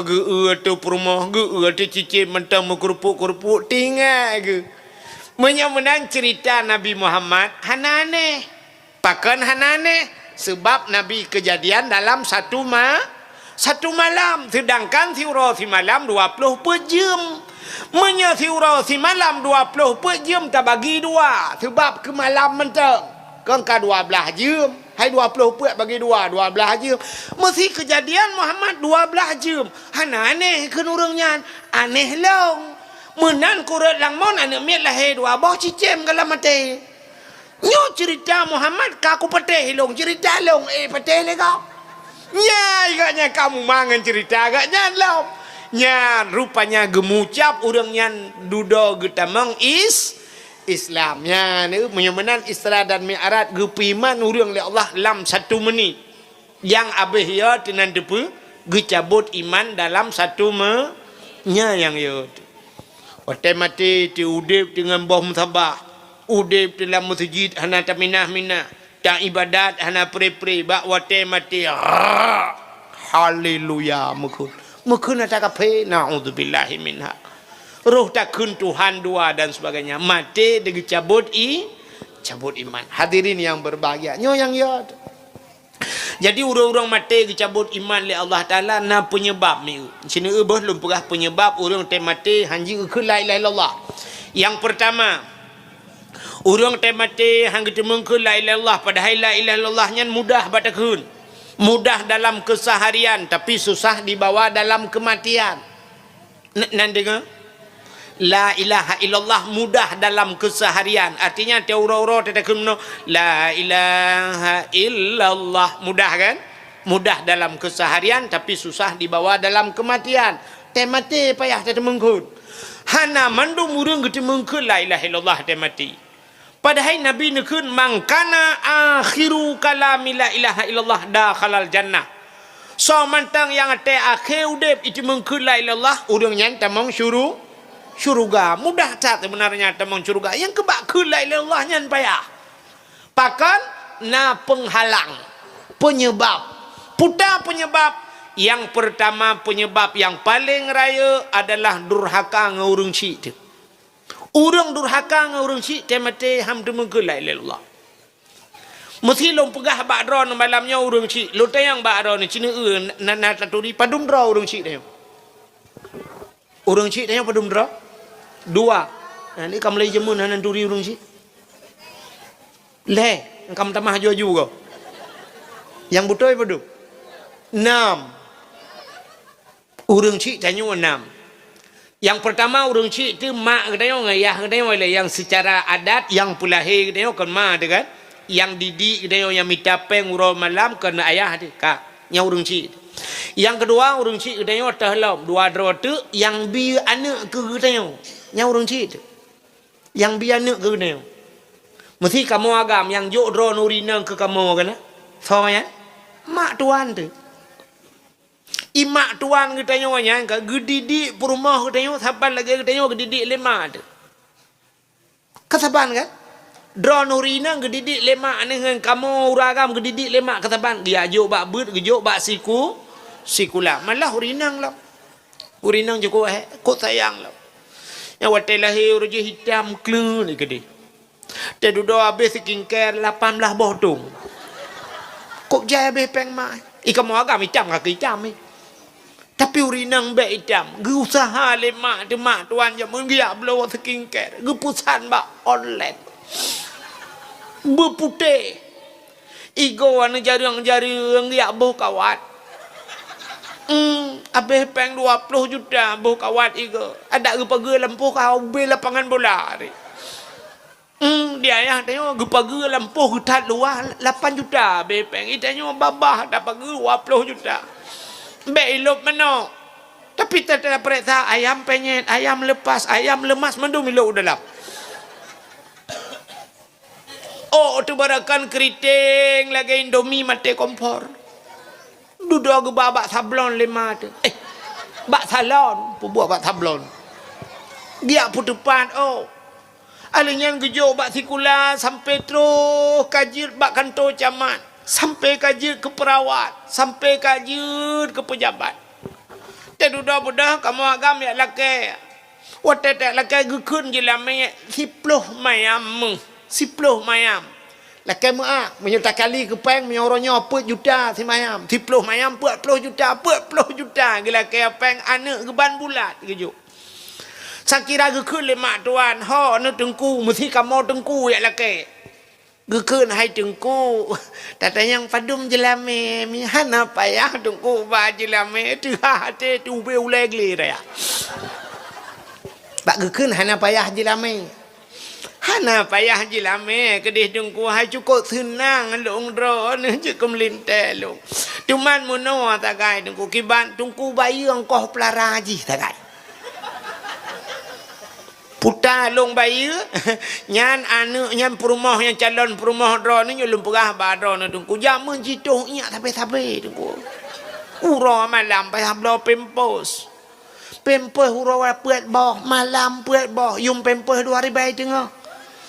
geu-eu ateueh peurumoh, geu-eu ateueh cicém mantong meukeurupuk-keurupuk tinggai geuh. Meunyoe meunan ceurita Nabi Muhammad hana anéh. Pakon hana anéh? Seubab Nabi keujadian dalam satu ma-, satu malam, seudangkan siuroe simalam dua ploh peuet jeuem. Meunyoe siuroe simalam dua ploh peuet jeuem tabagi dua, seubab keu malam mantong, kon ka dua blaih jeuem. Hai dua ploh peuet bagi dua, dua blaih jeuem. Meusi keujadian Muhammad dua blaih jeuem. Hana anéh kheun ureuëng nyan, anéh lôn. Meunan kureueng lam mon aneuëk miet lahé dua boh cicém goh lom maté. Nyoe ceurita Muhammad ka kupatéh lôn, ceurita lôn, eh, patéh lé gob. Nyan, gobnyan ka muma ngon ceurita gobnyan lom. Nyan, rupanya geumucab ureuëng nyan dudoe geutamong is-, Islam. Nyan, meunyoe meunan Isra dan Mi'raj geupeuiman ureuëng lé Allah lam satu meunit. Nyang abéh yo teunan teupeu geucabot iman dalam satu me-, nya nyang yo. Watée maté teu udeb teungon boh musabah, udeb teu lam meuseujid hana taminah-minah, ta ibadat hana pre-pre bak watée maté. Haleluya, meukheun. Meukheun ata kaphé, naudzubillahi minha. Roh takheun Tuhan dua dan sebagainya. Maté deuh geucabot i, cabot iman. Hadirin yang berbahagia. Nyoe nyang yo. Jadi ureuëng-ureuëng maté geucabot iman lé Allah Taala na peunyebab mieu. Sineuk boh lôn peugah peunyebab ureuëng teuh maté hanjeuet keu la ilaha illallah. Yang pertama, ureuëng teuh maté han geuteumeung keu la ilaha illallah padahai la ilaha illallah nyan mudah bak takheun. Mudah dalam keseharian tapi susah dibawa dalam kematian. N-, nan deungoe? La ilaha illallah mudah dalam keseharian. Artinya, tiap uroe-uroe tatakheun meunoe, "La ilaha illallah." Mudah, kan? Mudah dalam keseharian, tapi susah dibawa dalam kematian. Teuh maté payah tateumeung kheun. Hana mandum ureuëng geuteumeung kheun la ilaha illallah teuh maté. Padahai Nabi neukheun, "Man kana akhiru kalami la ilaha illallah dakhalal jannah." Soe mantong nyang até akhé udeb iteumeung kheun la ilaha illallah, ureuëng nyan tamong syuru-, syuruga. Mudah that seubeunarnya tamong syuruga. Nyang keubak kheun la ilaha illallah nyan payah. Pakon? Na peunghalang, peunyeubab. Peue ta peunyeubab? Nyang peurtama peunyeubab nyang paleng rayeuk adalah durhaka ngon ureuëng syik teuh. Ureuëng durhaka ngon ureuëng syik teuh maté han teumeung kheun la ilaha illallah. Meusi lôn peugah bak droeneuh malam nyoe ureuëng syik, lôn tanyong bak droeneuh, "Sineuk na, na taturi padum droe ureuëng syik tanyoe?" Ureuëng syik tanyoe padum droe? Dua. Nah, ni ka mulai jameun hana turi ureuëng syik. Lhée, ka meutamah aju-aju goe. Nyang beutôi padum? Nam. Ureuëng syik tanyoe nam. Nyang peurtama, ureuëng chik teuh mak geutanyoe ngon ayah geutanyoe lé, nyang seucara adat nyang peulahé geutanyoe kon ma teuh kan? Nyang didik geutanyoe, nyang mita péng uroe malam kon ayah teuh, ka. Nyang ureuëng chik teuh. Nyang keudua, ureuëng chik geutanyoe teuh lom, dua droe teuk nyang bi aneuëk keu geutanyoe. Nyang ureuëng chik teuh. Nyang bi aneuëk keu geutanyoe. Meusi kamoe agam nyang jok droeneuh ureuëng inong keu kamoe kana? Soe nyan? Mak tuan teuh. I mak tuan geutanyoe nyan ka geudidik peurumoh geutanyoe saban lagée geutanyoe geudidik lé mak teuh. Ka saban kan? Droeneuh ureuëng inong geudidik lé mak, ngon kamoe ureuëng agam geudidik lé mak, ka saban. Geujok bak beuet, geujok bak siku, sikula. Malah ureuëng inong lom. Ureuëng inong jukuk hék, kok sayang lom. Nyang watée lahé ureuëng jih itam kleueng keudeh. Teududoe habéh skincare lapan blaih boh tong. Kok jai habéh péng mak? I kamoe agam itam ka keu itam, eh. Tapi ureuëng inong bék itam. Geuusaha lé mak teuh, mak tuan jameun geujak bloe skincare. Geupeusan bak online. Beuputéh. Igoe aneuëk jareueng-jareueng geujak boh kawat. Hmm, habéh péng dua ploh juta boh kawat igoe. Adak geupageue lampôh ka ubé lapangan bola tadi. Hmm, di ayah tanyoe geupageue lampôh geuthat luwah lapan juta, bék péng. I tanyoe babah tapageue dua ploh juta. Bék ilop manok. Tapi teutab peuriksa ayam penyet, ayam lepas, ayam lemas mandum ilop u dalam. Oh, teuh barakan keriting lagée Indomie maté kompor. Dudoe geuba bak sablon lé ma teuh. Eh, bak salon, peubuet bak sablon. Geujak peuteupat, oh. Alheuh nyan geujok bak sikula sampoe troh ka jeuet bak kantô camat, sampoe ka jeuet keu peurawat, sampoe ka jeuet keu peujabat. Teududoe beudôh kamoe agam jak lakée. Watée tajak lakée geukheun jeulamé siploh mayam méuh, siploh mayam. Lakée meu'ah, meunyoe takali keu péng, meunyoe uroe nyoe peuet juta simayam, siploh mayam peuet ploh juta, peuet ploh juta geulakée péng aneuëk geuban bulat geujok. Sakira geukheun lé mak tuan, "Ho, neuh teungku, meusi kamoe teungku jak lakée." Geukheun hai teungku, tatanyong padum jeulamé, mi hana payah teungku ba jeulamé, teuhah até tubé ulée glé raya. Bak geukheun hana payah jeulamé. Hana payah jeulamé keudeh teungku, hai cukôp seunang lôn droeneuh jeuet keu meulintée lôn. Teuma meunoe sagai teungku, kiban teungku bayeue engkoh peulara jih sagai. Puta lôn bayeue, nyan aneuëk nyan peurumoh nyang calon peurumoh droeneuh nyoe lôn peugah bak droeneuh teungku, jameun jitoh iék sabe-sabe teungku. Uroe malam payah bloe pampers. Pampers uroe peuet boh, malam peuet boh, yuem pampers dua ribée teungoh.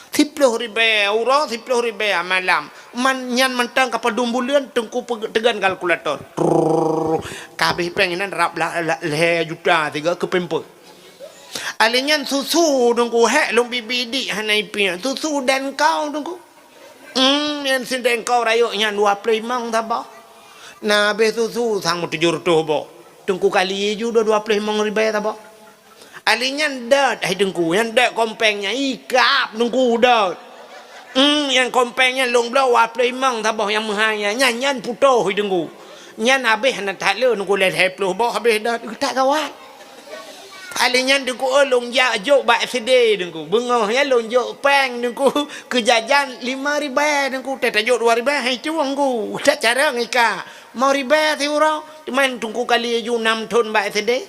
Siploh ribée uroe, siploh ribée malam. Man, nyan mantong ka padum buleuen teungku peuge-, teugon kalkulator. Trrrr, ka habéh péng inan rab la-, la-, lhée juta sigoe keu pampers. Alheuh nyan susu teungku hék lôn bibi dik hana ipiek. Susu dan kau teungku. Hmm, nyan sidang kau rayeuk nyan dua ploh limong saboh. Na habéh susu sang meutujoh reutôh boh. Teungku kali ju dua ploh limong ribée saboh. Alheuh nyan dot hai teungku, nyan dot kompeng nyan ikab teungku dot. Hmm, nyan kompeng nyan lôn bloe dua ploh limong saboh nyang meuhai nyan, nyan, nyan putôh hai teungku. Nyan habéh hana that le teungku lhée ploh boh habéh dot, geutak gawat. Alheuh nyan teungku, oh, lôn jak jok bak S D teungku. Beungoh nyan lôn jok péng teungku keu jajan lima ribée teungku. Teuh tajok dua ribée hai tueng teungku. That carông ika. Limong ribée siuroe. Teuma teungku kali ju nam thon bak S D.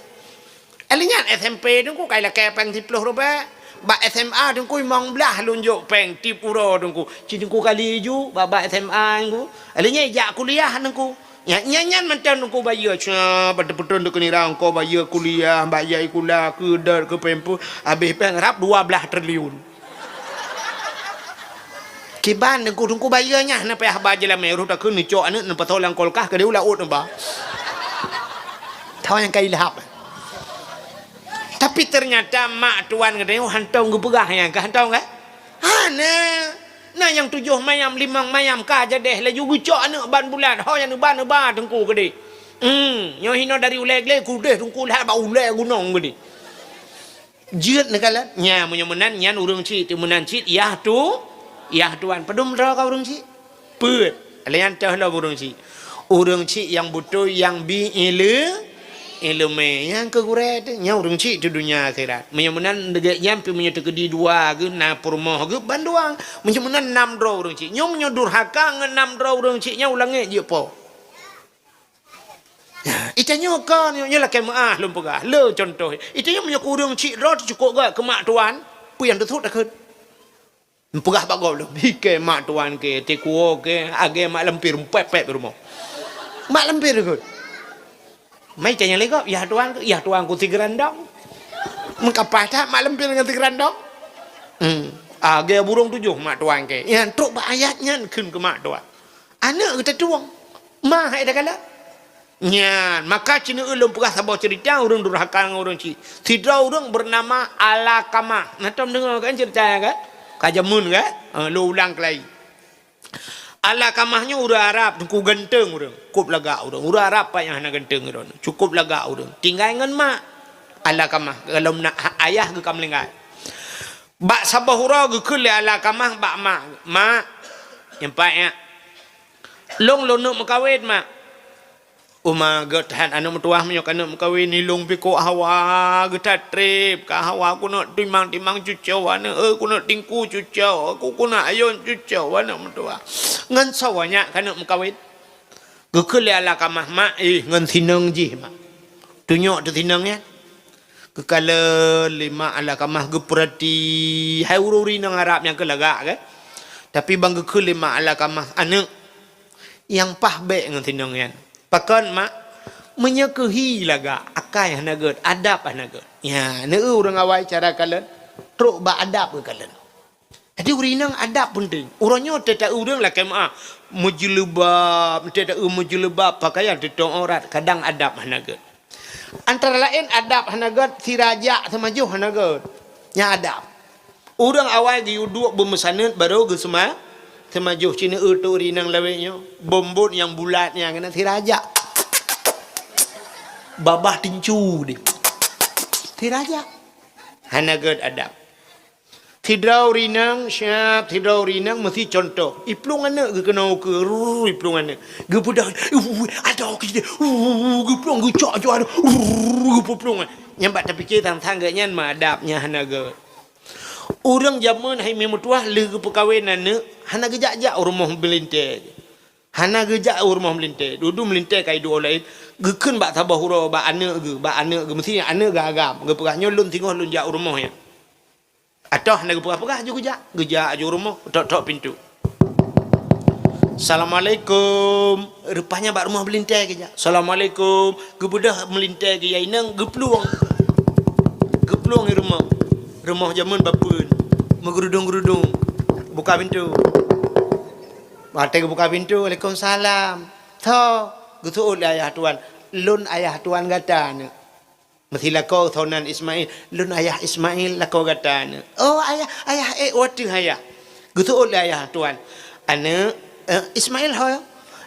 Alheuh nyan S M P teungku ka ilakée péng siploh ribée. Bak S M A teungku limong blaih lôn jok péng tiep uroe teungku. Ci teungku kali ju bak, bak S M A teungku. Alheuh nyan ijak kuliah teungku. Nyan, nyan, nyan mantong teungku bayeue, ca, pateupeutron teuk nira engko bayeue kuliah, bayeue sikula, keu dot, keu pampers, habéh péng rab dua blaih triliun. Kiban teungku, teungku bayeue nyan hana payah ba jeulamé, roh takheun neucok aneuëk neupasoe lam kulkas keudeh u laôt neuba. Tho nyang ka ilhab. Tapi ternyata mak tuan geutanyoe hantom geupeugah nyan, ka hantom kan? Hana. Na nyang tujoh mayam, limong mayam ka jadeh laju geucok aneuëk ban bulan. Ho nyang neuba, neuba teungku keudeh. Hmm, nyoe hinoe dari ulée glé keudeh teungku lhah bak ulée gunong keudeh. Jeuet neukalon. Nya, meunyoe meunan, nyan ureuëng cit, meunan cit, yah tu, yah tuan. Padum droe ka ureuëng cit? Peuet. Lé nyan toh lom ureuëng cit. Ureuëng cit nyang beutôi nyang bi ileumé. Ileumé nyang keu gurée teuh, nyan ureuëng chik teuh donya akhirat. Meunyoe meunan deungon nyan pih meunyoe teukeudi dua geuh na peurumoh geuh bandua. Meunyoe meunan nam droe ureuëng chik. Nyoe meunyoe durhaka ngon nam droe ureuëng chik nyan u langét jeuet po. Ita nyoe kon, nyoe lakée meuáh lôn peugah. Le contoh. Ita nyoe meunyoe keu ureuëng chik droe teuh cukôp gét keu mak tuan, peue nyang teusut takheun. Meupeugah bak gob lom, "Hi kée mak tuan kée, tikuoe kée, agée mak lampir, mpép-pép rumoh." Mak lampir takheun. Mai tanyong lé gob, "Yah tuan kée, yah tuan kée sigeurandong." Meukapah that mak lampir ngon sigeurandong. Hmm. Agée burông tujoh mak tuan kée. Nyan trok bak ayat nyan kheun keu mak tuan. Aneuëk geutanyoe tueng. Ma hai dah galak. Nyan, maka ceuneuk lôn peugah saboh ceurita ureuëng durhaka ngon ureuëng chik. Sidroe ureuëng beunama Alakamah. Na tom deungoe kan ceurita nyan kan? Ka jameun kan? Ha, lôn ulang keulai. Alakamah nyoe ureuëng Arab, teungku ganteng ureuëng. Cukôp lagak ureuëng. Ureuëng Arab pat nyang hana ganteng ureuëng. Cukôp lagak ureuëng. Tinggai ngon mak. Alakamah, golom na ayah geuh ka meuninggai. Bak saboh uroe geukheun lé Alakamah bak mak, "Mak, nyan pat nyak. Lôn lôn neuk meukawen, Mak." "Oh ma, gét that aneuëk meutuwah, meunyoe ka neuk meukawen, nilôn pih kok hawa geuh that treb, ka hawa keuneuk timang-timang cucoe aneuëk, eh, keuneuk tingku cucoe, keuneuk ayôn cucoe aneuëk meutuwah. Ngon soe nyak ka neuk meukawen?" Geukheun lé Alakamah, "Mak, eh, ngon sinong jih, Mak." Tunyok teuh sinong nyan. Geukalon lé mak Alakamah geupeurati, hai ureuëng inong Arab nyang keu lagak kan. Tapi ban geukheun lé mak Alakamah, "Aneuëk, nyang paih bék ngon sinong nyan." "Pakon, Mak?" "Meunyoe keu hi lagak, akai hana gét, adab hana gét." Nyan, neu ureuëng awai cara kalon, trok bak adab geukalon. Jadi ureuëng inong adab peunteng. Uroe nyoe teuta ureuëng lakée meuáh, meujeuleuba, teuta meujilbab, pakaian teutôp aurat, kadang adab hana gét. Antara laén adab hana gét, sirajak seumajoh hana gét. Nyan adab. Ureuëng awai geuyue duek beumeusaneut barô geuseuma-, seumajoh. Cit neu teuh ureuëng inong lawét nyoe, bombot nyang bulat nyan keunan sirajak. Babah tincu deh. Sirajak. Hana gét adab. Sidroe ureuëng inong, siab sidroe ureuëng inong meusti contoh. Iplueng aneuëk geukeunoe ukeue, rrrr, iplueng aneuëk. Geupeugah, uh, adoe keu sideh, uh, geuplueng, geucok-cok aneuëk, rrrr, geupeuplueng. Nyan bak tapike sang-sang gét nyan meuadab, nyan hana gét. Ureuëng jameun hai meutuwah lheueh geupeukawen aneuëk, hana geujak-jak u rumoh meulintée. Hana geujak u rumoh meulintée. Dudu meulintée ka iduek laén, geukheun bak saboh uroe bak aneuëk geuh, bak aneuëk geuh, meusti aneuëk geuh agam. Geupeugah, "Nyoe lôn singoh lôn jak u rumoh nyan." Atau hana geupeugah-peugah, aju geujak. Geujak aju rumoh, tok-tok pintoe. "Assalamualaikum." Rupanya bak rumoh meulintée geujak. "Assalamualaikum." Geubeudôh meulintée geuya inong, geuplueng. Geuplueng i rumoh. Rumoh jameun bapeuen. Meugeurudong-geurudong. Buka pintoe. Watée geubuka pintoe, "Waalaikumsalam." "Soe?" Geuseuôt lé ayah tuan. "Lôn ayah tuan gata nyoe." Meusilakoe soe nan Ismail, "Lôn ayah Ismail lakoe gata nyoe." "Oh, ayah, ayah ék wateueh ayah." Geuseuôt lé ayah tuan. "Aneuëk, eh, Ismail ho?"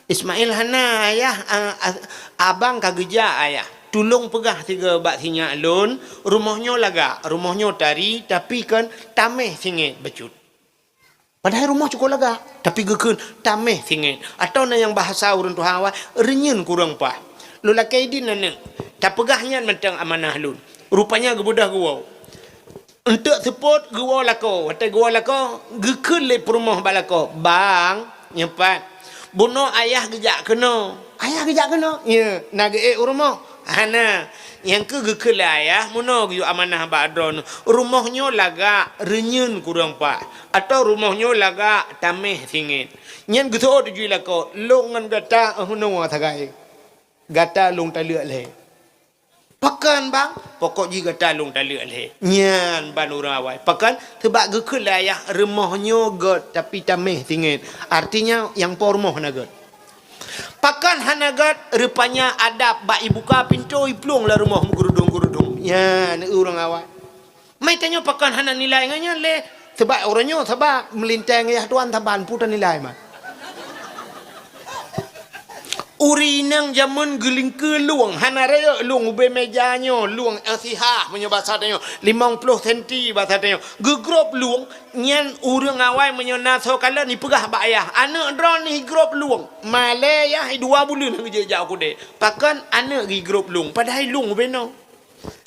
"Ismail hana ayah, a-, a-, abang ka geujak ayah. Tulông peugah sigoe bak sinyak lôn, rumoh nyoe lagak, rumoh nyoe tari, tapi kon taméh singét bacut." Padahai rumoh cukôp lagak, tapi geukheun taméh singét. Atau na nyang bahasa ureuëng tuha awai, reunyeun kureueng paih. Lôn lakée idin aneuëk, tapeugah nyan mantong amanah lôn. Rupanya geubeudôh geuwoe. Eunteuk seupôt geuwoe lakoe. Watée geuwoe lakoe, geukheun lé peurumoh bak lakoe, "Bang, nyoe pat, bunoe ayah geujak keunoe." "Ayah geujak keunoe?" "Ye, na geuék u rumoh." "Hana, nyang keuh geukheun lé ayah meunoe geuyue amanah bak droeneuh. Rumoh nyoe lagak, reunyeun kureueng paih, atau rumoh nyoe lagak, taméh singét." Nyan geuseuôt jih lakoe, "Lôn ngon gata, eh, noe sagai. Gata lôn taleuek lhée." "Pakon, Bang?" "Pokok jih gata lôn taleuek lhée." Nyan ban ureuëng awai. Pakon? Teubak geukheun lé ayah, "Rumoh nyoe gét, tapi taméh singét." Artinya, nyang po rumoh hana gét. Pakon hana gét, rupanya adab bak ibuka pintoe iplueng lam rumoh meugeurudong-geurudong. Nyan ureuëng awai. Mai tanyoe pakon hana nilai ngon nyan lé? Sabab uroe nyoe, sabab meulintée ngon ayah tuan saban, peue tanilai mat. Ureueng inong jameun geulingkeue lueng, hana rayeuk lueng ubé meja nyoe, lueng, eh, sihah meunyoe basa tanyoe, limong ploh senti basa tanyoe. Geugrôp lueng, nyan ureueng awai meunyoe na soe kalon ipeugah bak ayah, "Aneuk droeneuh igrôp lueng." Malée yah, dua buleuen geujak u keudè. Pakon aneuk geugrôp lueng, padahai lueng ubé noe.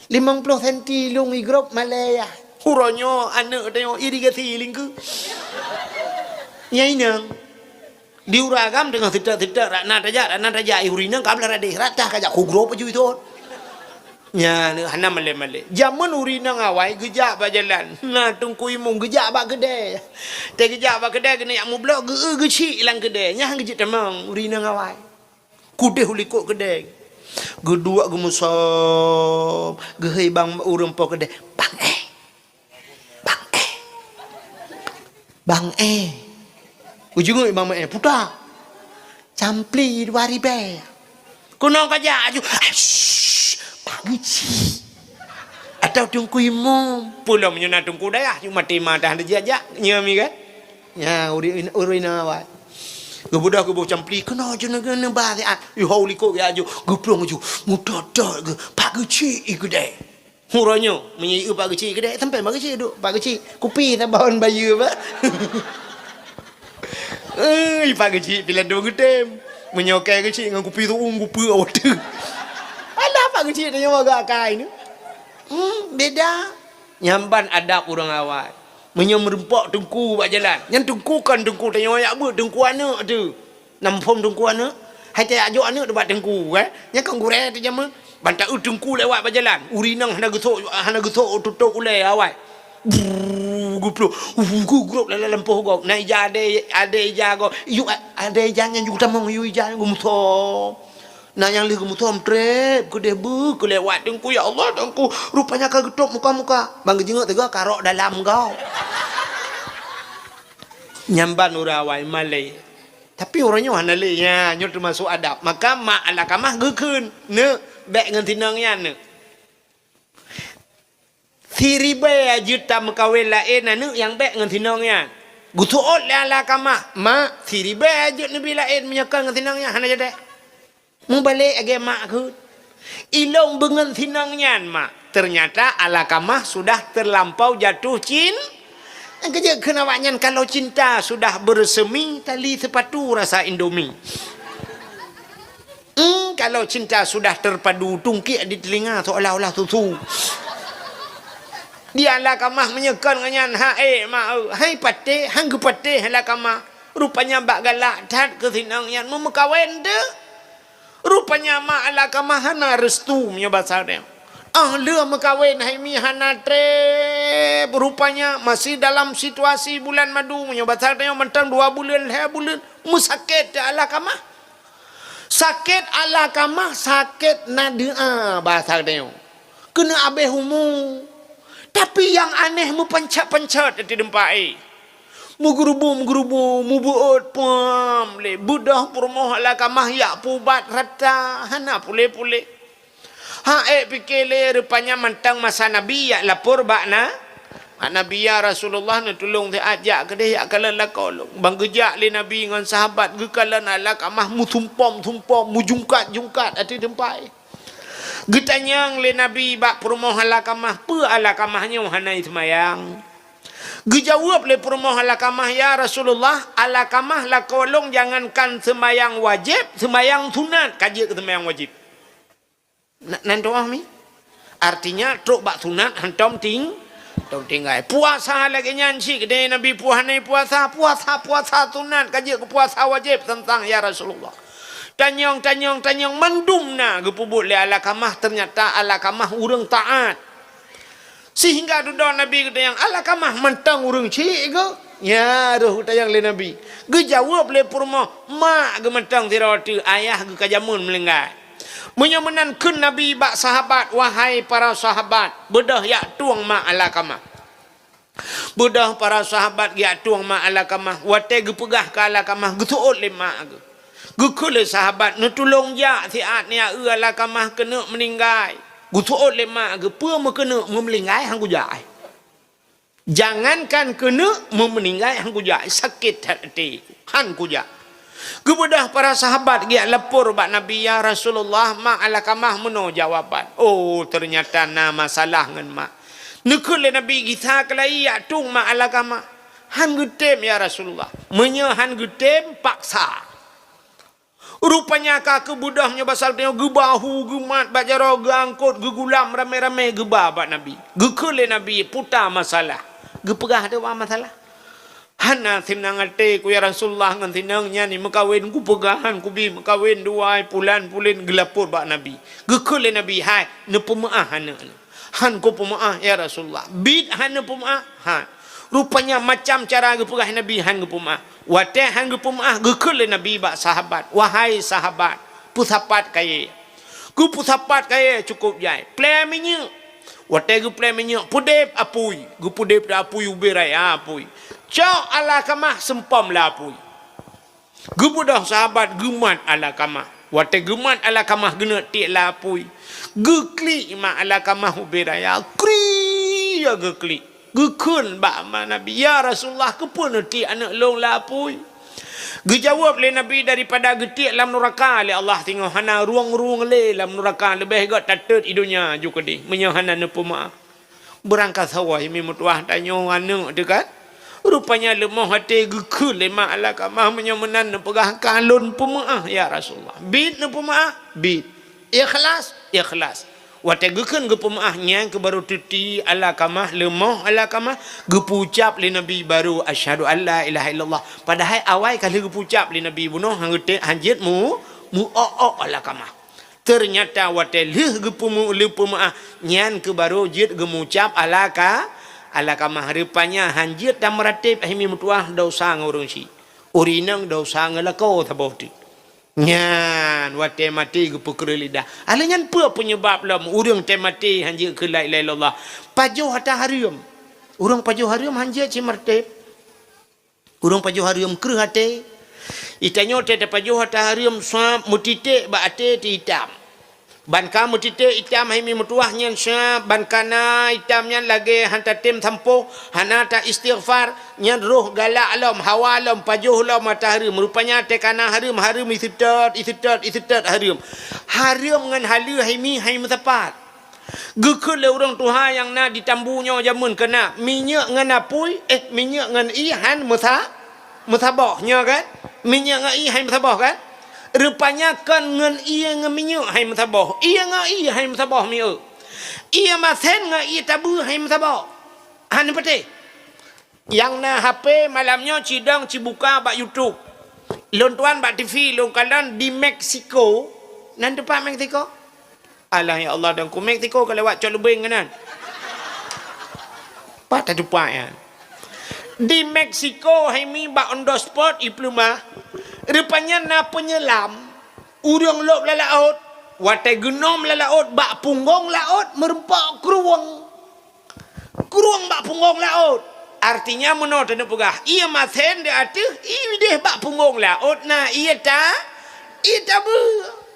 Limong ploh senti lueng igrôp malée yah. Uroe nyoe aneuk tanyoe irigasi lingkeue. Nyang inong. Di ureueng agam teungoh seutek-seutek, rak na tajak, rak na tajak, eh, ureueng inong ka blah radeh, rak tah kajak kugrôp aju ithon. Nyan, hana malée-malée. Jameun ureueng inong awai geujak bak jalan. Na teungku imum geujak bak keudè. Teuh geujak bak keudè keuneuk jak mublok, geu-eu geuchik lam keudè. Nyan geujeuet tamong ureueng inong awai. Keudeh u likot keudè. Geuduek geumusom, geuhei bang ureueng po keudè, "Bang eh. Bang eh. Bang eh." Ujong bang eh, puta. Campli dua ribèe. Keunoe kajak aju. Shh, Pak Geuchik. Atau Teungku Imum. Peulom nyoe na teungku dayah, cuma tema dah dijak-jak. Nyoe mi kan? Nya, ureueng, ureueng inong awai. Geubeudôh geuboh campli, keunoe ju neuba siat. Ih, hôi likot geujak aju, geuplueng aju. Meutot-tot geuh, Pak Geuchik i keudè. Uroe nyoe, meunyoe i Pak Geuchik i keudè, sampoe Pak Geuchik duek, Pak Geuchik, kupi saban bayeue, Pak. Eh, Pak Geuchik pih ladôm geutem. Meunyoe kèe Geuchik ngon kupi tu'ueng, kupeue awak teuh. Alah, Pak Geuchik tanyoe agak akai ni. Hmm, beda. Nyan ban adab ureueng awai. Meunyoe meurumpok teungku bak jalan, nyan teungku kon teungku tanyoe jak beuet, teungku aneuk teuh. Nam phom teungku aneuk, hai tajak jok aneuk teuh bak teungku, eh? Nyan kon gurèe teuh jameun. Ban ta-eu teungku lewat bak jalan, ureueng inong hana geusok, hana geusok tutôp ulèe awai. Brrrr, geuplueng, uh, geugrôp lam lampôh gob. Na ija adèe, adèe ija gob. Yuk, a-, adèe ija nyan ju geutamong, yuk ija nyan geumusom. Na nyang lheueh geumusom trép keudeh beuh keu lewat teungku, "Ya Allah, teungku, rupanya ka geutôp muka-muka." Ban geujeungok teuga karok dalam gob. Nyan ban ureueng awai malèe. Tapi uroe nyoe hana lé. Nya, nyoe teumasok adab. Maka mak Alkamah geukheun, "Neuk, bèk ngon sinong nyan, neuk." Siribèe jeuet tameukawen laén aneuk nyang bèk ngon sinong nyan. Geuseuôt lé Alkamah, "Mak, siribèe jeuet neubi laén meunyoe kon ngon sinong nyan hana jadèe." Meubalek lagèe mak kheun, "Ilôn beungon sinong nyan, Mak." Ternyata Alkamah sudah terlampau jatuh cin-, nyang keujeuet kheun awaknyan, "Kalau cinta sudah bersemi, tali sepatu rasa Indomie." Hmm, kalau cinta sudah terpadu, tungkik di telinga seolah-olah susu. Di Alkamah meunyoe kon ngon nyan, "Hai, Mak, hai patéh, han geupatéh Alkamah." Rupanya bak galak that keu sinong nyan meumeukawen teuh. Rupanya mak Alkamah hana restu meunyoe basa tanyoe. Ah, lheueh meukawen hai mi hana trép. Rupanya masih dalam situasi bulan madu meunyoe basa tanyoe mantong dua buleuen, lhèe buleuen. Meusakét teuh Alkamah. Sakét Alkamah, sakét na deu'a basa tanyoe. Keuneuk abéh umu. Tapi nyang aneh meupancet-pancet di teumpat, eh. Meugeurubung-meugeurubung, mubeuôt pam lé. Beudôh peurumoh Alkamah jak peuubat rata, hana puléh-puléh. Ha, ék pike lé, rupanya mantong masa Nabi jak lapor bak na-, bak Nabi, "Ya Rasulullah, neutulông siat jak keudeh jak kalon lakoe lôn." Ban geujak lé Nabi ngon sahabat geukalon Alkamah meusumpom-sumpom, meujungkat-jungkat ateueh teumpat. Geutanyong lé Nabi bak peurumoh Alkamah, "Peue Alkamah nyoe hana seumayang?" Geujaweueb lé peurumoh Alkamah, "Ya Rasulullah, Alkamah lakoe lôn jangankan seumayang wajéb, seumayang sunat ka jeuet keu seumayang wajéb." Na-, nan tu'oh mi? Artinya, trok bak sunat hantom ting-, hantom tinggai. Puasa lagèe nyan cit, keudeue Nabi, "Peue hana puasa?" "Puasa, puasa sunat ka jeuet keu puasa wajéb teuntang, ya Rasulullah." Tanyong, tanyong, tanyong, mandum na geupeubuet lé Alkamah, ternyata Alkamah ureueng taat. Sehingga dudoe Nabi geutanyong, "Alkamah mantong ureueng chik keu?" Nya roh geutanyong lé Nabi. Geujaweueb lé peurumoh, "Mak geuh mantong sidroe teuk, ayah geuh ka jameun meuninggai." Meunyoe meunan kheun Nabi bak sahabat, "Wahai para sahabat, beudôh jak tueng mak Alkamah." Beudôh para sahabat geujak tueng mak Alkamah, watèe geupeugah keu Alkamah, geuseuôt lé mak geuh. Geukheun lé sahabat, "Neutulông jak siat neujak eu Alkamah keuneuk meuninggai." Geuseuôt lé mak geuh, "Peue meukeuneuk, meumeuninggai han kujak ai. Jangankan keuneuk, meumeuninggai han kujak ai, sakét that até, han kujak." Geubeudôh para sahabat geujak lapor bak Nabi, "Ya Rasulullah, mak Alakamah meunoe jawaban." Oh, teunyata na masalah ngon mak. Neukheun lé Nabi, "Gisa keulai jak tueng mak Alakamah." "Han geutem, ya Rasulullah." "Meunyoe han geutem, paksa." Rupanya ka keubeudôh nyoe basal nyoe geubahu, geumat bak jaroe, geuangkot, geugulam ramé-ramé geuba bak Nabi. Geukheun lé Nabi, puta masalah. Geupeugah dua masalah. "Hana seunang até ku, ya Rasulullah, ngon sinong nyan meukawen, kupeugah han kubi meukawen dua pulan pulen," geulapor bak Nabi. Geukheun lé Nabi, "Hai, neupeumeu'ah aneuk nyoe." "Han kupeumeu'ah, ya Rasulullah." "Bit han neupeumeu'ah?" "Han." Rupanya macam cara geupeugah Nabi han geupeumeu'ah. Watée han geupeumeu'ah, geukheun lé Nabi bak sahabat, "Wahai sahabat, peusapat kayée." Geupeusapat kayée cukôp jai. Plée minyeuk. Watée geuplée minyeuk, peudeb apui. Geupeudeb apui ubé raya apui. Cok Alakamah seumpom lam apui. Geubeudôh sahabat geumat Alakamah. Watée geumat Alakamah geuneuk tiek lam apui. Geuklik mak Alakamah ubé raya. Kri! Ya geuklik. Geukheun bak ma Nabi, "Ya Rasulullah, keupeue neutiek aneuk lôn lam apui?" Geujaweueb lé Nabi, "Daripada geutiek lam nuraka lé Allah singoh, hana rueng-rueng lé lam nuraka, leubeh gét tatot i donya ju keudeh, meunyoe hana neupeumeu'ah." Beurangkasoe mi meutuwah tanyoe aneuk teuh kan? Rupanya leumoh até geukheun lé mak Alakamah, "Meunyoe meunan neupeugah ka lôn peumeu'ah, ya Rasulullah." "Bit neupeumeu'ah?" "Bit." "Ikhlas?" "Ikhlas." Watée geukheun geupeumeu'ah, nyan keuh barô teuti Alakamah, leumoh Alakamah, geupeucab lé Nabi barô, "Asyhadu an la ilaha illallah." Padahai awai ka lheueh geupeucab lé Nabi bunoe, han geute-, han jeuet mu-, mu-ok-ok Alakamah. Teunyata watée lheueh geupeumu-, lheueh peumeu'ah, nyan keuh barô jeuet geumucab Alaka-, Alakamah. Rupanya han jeuet tameuratéb hai mi meutuwah desya ngon ureuëng syiek. Ureuëng inong desya ngon lakoe saboh teuk. Nyan watée maté geupeukreueh lidah. Alheuh nyan peue peunyebab lom ureuëng teuh maté han jeuet keu la ilaha illallah? Pajoh ata hareuem. Ureuëng pajoh hareuem han jeuet cit meuratéb. Ureuëng pajoh hareuem kreueh até. Geutanyoe teuh tapajoh ata hareuem, sabab meutiték bak até teuh itam. Ban ka meutiték itam hai mi meutuwah nyan, sabab ban ka na itam nyan lagée han tatem sampoh, hana ta-istighfar, nyan roh galak lom, hawa lom, pajoh lom ata hareuem. Rupanya teuh ka na hareuem, hareuem iseutôt, iseutôt, iseutôt hareuem. Hareuem ngon haleue hai mi han meusapat. Geukheun lé ureuëng tuha nyang na di Tambu nyoe jameun keunan, minyeuk ngon apui, eh, minyeuk ngon ié han meusa-, meusaboh, nyoe kan? Minyeuk ngon ié han meusaboh kan? Rupanya kon ngon ié ngon minyeuk han meusaboh, ié ngon ié han meusaboh mié. Ié masen ngon ié tabeue han meusaboh. Han patéh. Nyang na H P malam nyoe cidong cibuka bak YouTube. Lôn tuan bak T V lôn kalon di Meksiko. Nan teumpat Meksiko? Alah ya Allah, dan ku Meksiko ka lewat cok lubeng keunan. Pat tatupat nyan. Di Meksiko hai mi bak on the spot ipeuleumah. Rupanya na peunyelam. Ureuëng lop lam laôt. Watée geunom lam laôt bak punggong laôt meureumpok krueng. Krueng bak punggong laôt. Artinya meunoe taneuk peugah, ié masen di ateueh, ié deh bak punggong laôt na ié ta-, ié tabeue.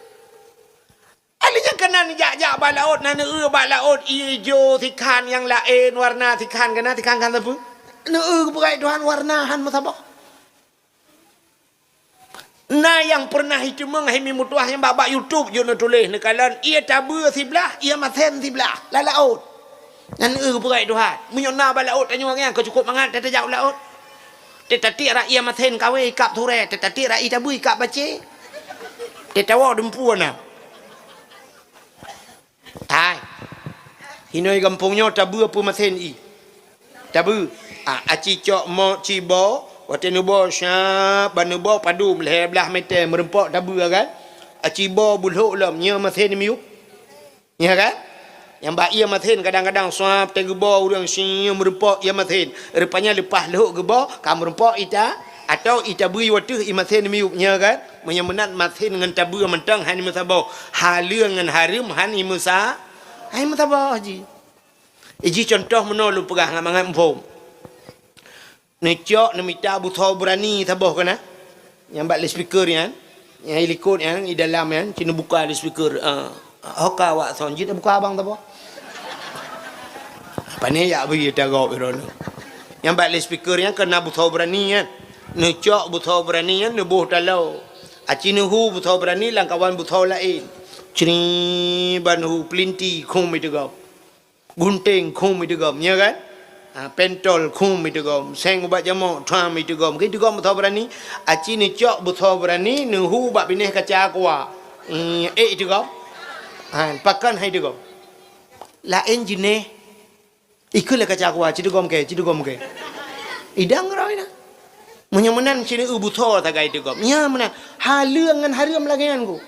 Alheuh nyan keunan jak-jak bak laôt, na neueu bak laôt ié ijo sikhan nyang laén warna sikhan keunan, sikhan kan sapeue? Neueu geupeugah Tuhan warna han meusaboh. Na nyang peureunah iteumeung hai mi meutuwah nyang bak, bak YouTube jeuet neutuléh neukalon ié tabeue siblah, ié masen siblah lam laôt. Nyan neueu geupeugah Tuhan. Meunyoe na bak laôt tanyoe nyan ka cukôp mangat tajak u laôt. Teutatiek rak ié masen kawé ikab surée, teutatiek rak ié tabeue ikab bacé. Teutawoe dumpeue na. Hai. Hinoe gampông nyoe tabeue peue masen ié? Tabeue. Ah, aci cok mok cibo, watée neubo syab, ban neubo padum lhée blaih meter meureumpok tabeue kan? Aci bo beulhok lom, nyoe masen miyueb. Nyoe kan? Nyang bak ié masen kadang-kadang syab teuh geubo ureuëng siuem meureumpok ié masen. Rupanya leupah lhok geubo, ka meureumpok ita, atau ita bui wateueh ié masen miyueb, nyoe kan? Meunyoe meunan masen ngon tabeue mantong han meusaboh, haleue ngon hareuem han meusa-, han meusaboh jih. Iji contoh meunoe lôn peugah ngon mangat muphom. Neucok neumita busoe beurani saboh keunan. Nyang bak loudspeaker nyan, nyang ilikot nyan, idalam nyan, ci neubuka loudspeaker. Ah, hoka wak son, jeuet buka abang saboh. Pane yak bagi tagok droeneuh. Nyang bak loudspeaker nyan keunan busoe beurani nyan. Neucok beusoe beurani nyan neuboh taloe. Aci neuhu beusoe beurani lam kawan beusoe laén. Cri ban hu, peulinti khum iteugom. Gunténg khum iteugom, nya kan? Ha, pentol khum iteugom. Seng ubat jamok, tham iteugom. Keu iteugom beusoe beurani. Aci neucok beusoe beurani, neuhu bak binéh kaca aqua. Hmm, ék iteugom. Ha, pakon hai iteugom. Laén jinéh. Ikheun lé kaca aqua, ci teugom kée, ci teugom kée. Idang rhoi na. Meunyoe meunan ci neueu beusoe sagai teugom. Nya meunan. Haleue ngon hareuem lagée nyan ku.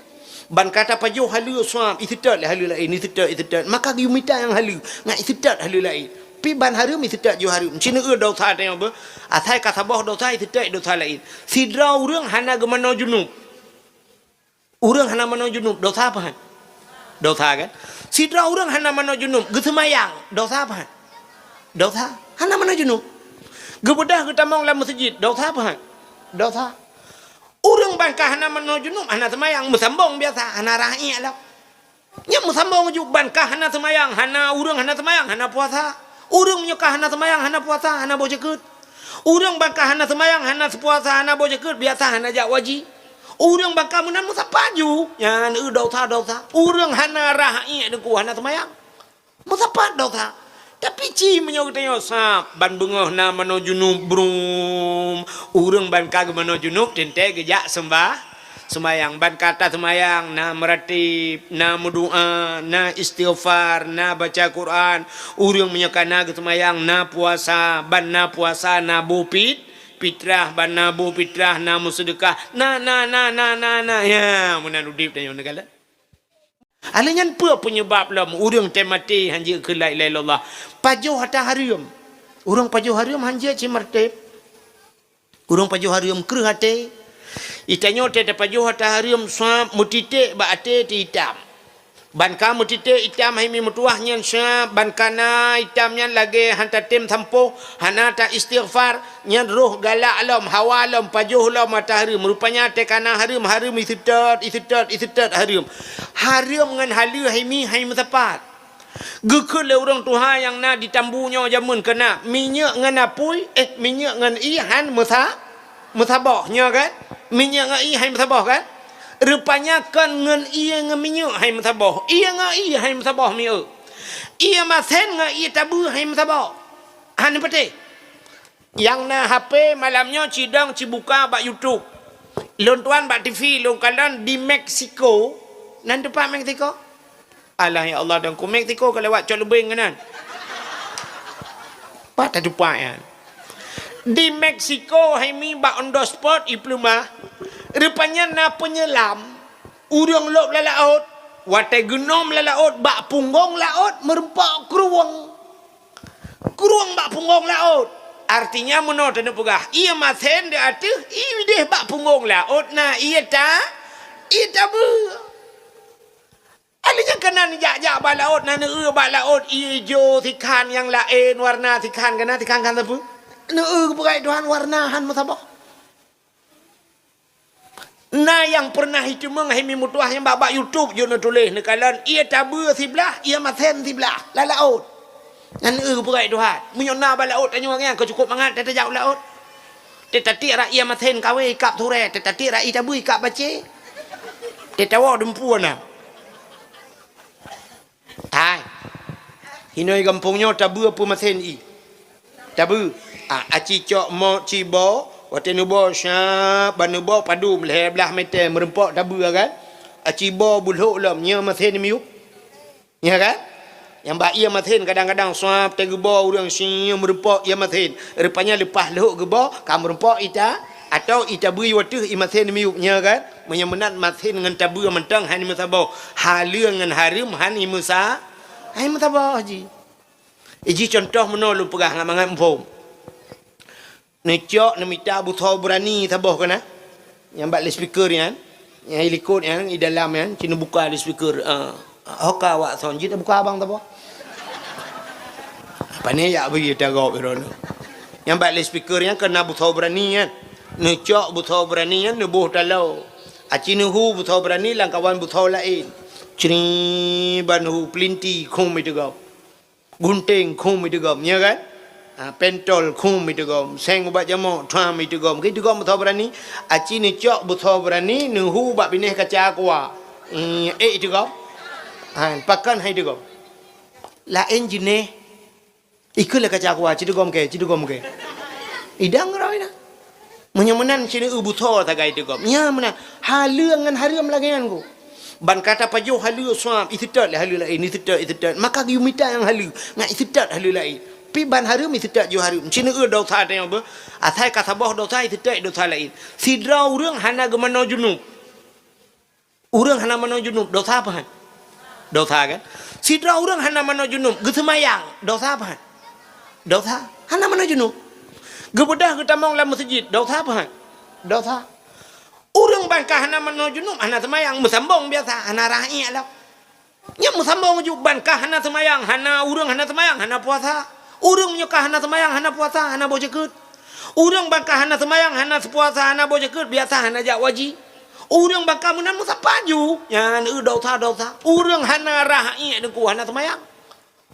Ban ka tapajoh haleue suab, iseutôt lé haleue laén, iseutôt, iseutôt. Maka geuyue mita nyang haleue, ngat iseutôt haleue laén. Pi ban hareuem iseutôt ju hareuem. Ci neueu dosa tanyoe beuh. Asai ka saboh dosa, iseutôt dosa laén. Sidroe ureuëng hana geumanoe junub. Ureuëng hana manoe junub, dosa apa han? Dosa kan? Sidroe ureuëng hana manoe junub, geuseumayang, dosa apa han? Dosa. Hana manoe junub. Geubeudôh geutamong lam meuseujid, dosa apa han? Dosa. Ureuëng ban ka hana manoe junub, hana seumayang, meusambong biasa, hana rahi lom. Nyan meusambong ju ban ka hana seumayang, hana ureuëng hana seumayang, hana puasa. Ureuëng meunyoe ka hana seumayang, hana puasa, hana boh jeukeut. Ureuëng ban ka hana seumayang, hana seupuasa, hana boh jeukeut, biasa hana jak waji. Ureuëng ban ka meunan meusapat ju, nyan eu dosa-dosa. Ureuëng hana rhah iék deungon hana seumayang, meusapat dosa. Tapi ci meunyoe geutanyoe sab, ban beungoh na manoe junub brum, ureuëng ban ka geumanoe junub teuntée geujak seumbah, seumayang. Ban ka taseumayang, na meuratib, na meudoá, na istighfar, na baca Quran. Ureuëng meunyoe ka na geuseumayang, na puasa, ban na puasa, na boh pit, pitrah, ban na boh pitrah, na meuseudeukah, na, na, na. Ya, meunan udeb tanyoe neukalon. Alheuh nyan peue peunyebab lom ureuëng teumaté han jeuet keu la ilaha illallah? Pajoh ata hareuem. Ureuëng pajoh hareuem han jeuet ci meuratib. Ureuëng pajoh hareuem kreueh até. Itanyoe teuh tapajoh ata hareuem sab meutiték bak até teuh itam. Ban ka meutiték itam hai mi meutuwah nyan sab, ban ka na itam nyan lagée han tatem sampoh, hana ta istighfar, nyan roh galak lom, hawa lom, pajoh lom ata hareuem. Rupanya teuh ka na hareuem, hareuem iseutôt, iseutôt, iseutôt hareuem. Hareuem ngon haleue hai mi hai meusapat. Geukheun lé ureuëng tuha nyang na di Tambu nyoe jameun keunan, minyeuk ngon apui, eh, minyeuk ngon ié han meusa-, meusaboh, nyoe kan? Minyeuk ngon ié han meusaboh kan? Rupanya kon ngon ié ngon minyeuk han meusaboh, ié ngon ié han meusaboh mieu. Ié masen ngon ié tabeue han meusaboh. Han peutéh. Nyang na H P malam nyoe cidong cibuka bak YouTube. Lôn tuan bak T V lôn kalon di Meksiko. Nan teumpat Meksiko? Alah ya Allah, dan ku Meksiko ka lewat cok leubeng keunan. Pat tatupat nyan. Di Meksiko hai mi bak on the spot ipeuleumah. Rupanya na peunyelam. Ureuëng lop lam laôt. Watée geunom lam laôt bak punggong laôt meureumpok krueng. Krueng bak punggong laôt. Artinya meunoe taneuk peugah, ié masen di ateueh, ié deh bak punggong laôt na ié ta-, ié tabeue. Alheuh nyan keunan jak-jak bak laôt, na neueu bak laôt ijo sikhan nyang laén, warna sikhan keunan sikhan kan sapeue? Neueu keupeugah Tuhan warna han meusaboh. Na nyang peureunah iteumeung hai mi meutuwah nyang bak-bak YouTube jeuet neutuléh neukalon ié tabeue siblah, ié masen siblah lam laôt. Nyan neueu keupeugah Tuhan. Meunyoe na bak laôt tanyoe nyan ka cukôp mangat teuh tajak u laôt. Teuh tatiek rak ié masen kawé ikab surée, teuh tatiek rak ié tabeue ikab bacé. Teuh tawoe dumpeue na. Hai. Hinoe gampông nyoe tabeue peue masen ié? Tabeue. Ah, aci cok mot ci boh, watée neuboh syab, ban neuboh padum lhée blaih meter meureumpok tabeue kan? Aci boh beulhok lom, nyoe masen miyueb. Nya kan? Nyang bak ié masen kadang-kadang swab teuh geuboh ureuëng sieng meureumpok ié masen. Rupanya leupah lhok geuboh, ka meureumpok ita, atau ita bui wateuh ié masen miyueb, nya kan? Meunyoe meunan masen ngon tabeue mantong han meusaboh, haleue ngon hareuem han meusa-, han meusaboh ji. Iji contoh meunoe lôn peugah ngon mangat muphom. Neucok neumita beusoe beurani saboh keunan. Nyang bak loudspeaker nyan, nyang ilikot nyan, idalam nyan, ci neubuka loudspeaker. Ah, hoka awak sound jeuet buka abang saboh. Pane yak bagi tagop droeneuh. Nyang bak loudspeaker nyan keunan beusoe beurani nyan. Neucok beusoe beurani nyan neuboh taloe. Aci neuhu beusoe beurani lam kawan beusoe laén. Cri ban hu peulinti khum iteugom. Gunténg khum iteugom, nya kan? Ah, pentol khum iteugom, seng ubat jamok thuam iteugom. Keu iteugom beutôi beurani, aci neucok beutôi beurani, neuhu bak binéh kaca aqua. Hmm, ék iteugom. Ha, pakon hai iteugom. Laén jinéh. Ikeu lé kaca aqua, ci iteugom keu, ci iteugom keu. Idang roi na. Meunyoe meunan ci neu beutôi tagai iteugom. Nya meunan. Haleue ngon hareuem lagée nyan ku. Ban ka tapajoh haleue suab, iseutôt lé haleue laén, iseutôt, iseutôt. Maka geuyue mita nyang haleue, ngat iseutôt haleue laén. Pi ban hareuem iseutôt ju hareuem. Ci neu dosa tanyoe beuh. Asai ka saboh dosa, iseutôt dosa laén. Sidroe ureuëng hana geumanoe junub. Ureuëng hana manoe junub, dosa apa han? Dosa kan? Sidroe ureuëng hana manoe junub, geuseumayang, dosa apa han? Dosa. Hana manoe junub. Geubeudôh geutamong lam meuseujid, dosa apa han? Dosa. Ureuëng ban ka hana manoe junub, hana seumayang, meusambong biasa, hana rahiek lom. Nyan meusambong ju ban ka hana seumayang, hana ureuëng hana seumayang, hana puasa. Ureuëng meunyoe ka hana seumayang, hana puasa, hana boh jeukeut. Ureuëng ban ka hana seumayang, hana seupuasa, hana boh jeukeut, biasa hana jak waji. Ureuëng ban ka meunan meusapat ju, nyan eu dosa-dosa. Ureuëng hana rahiek deungoe hana seumayang.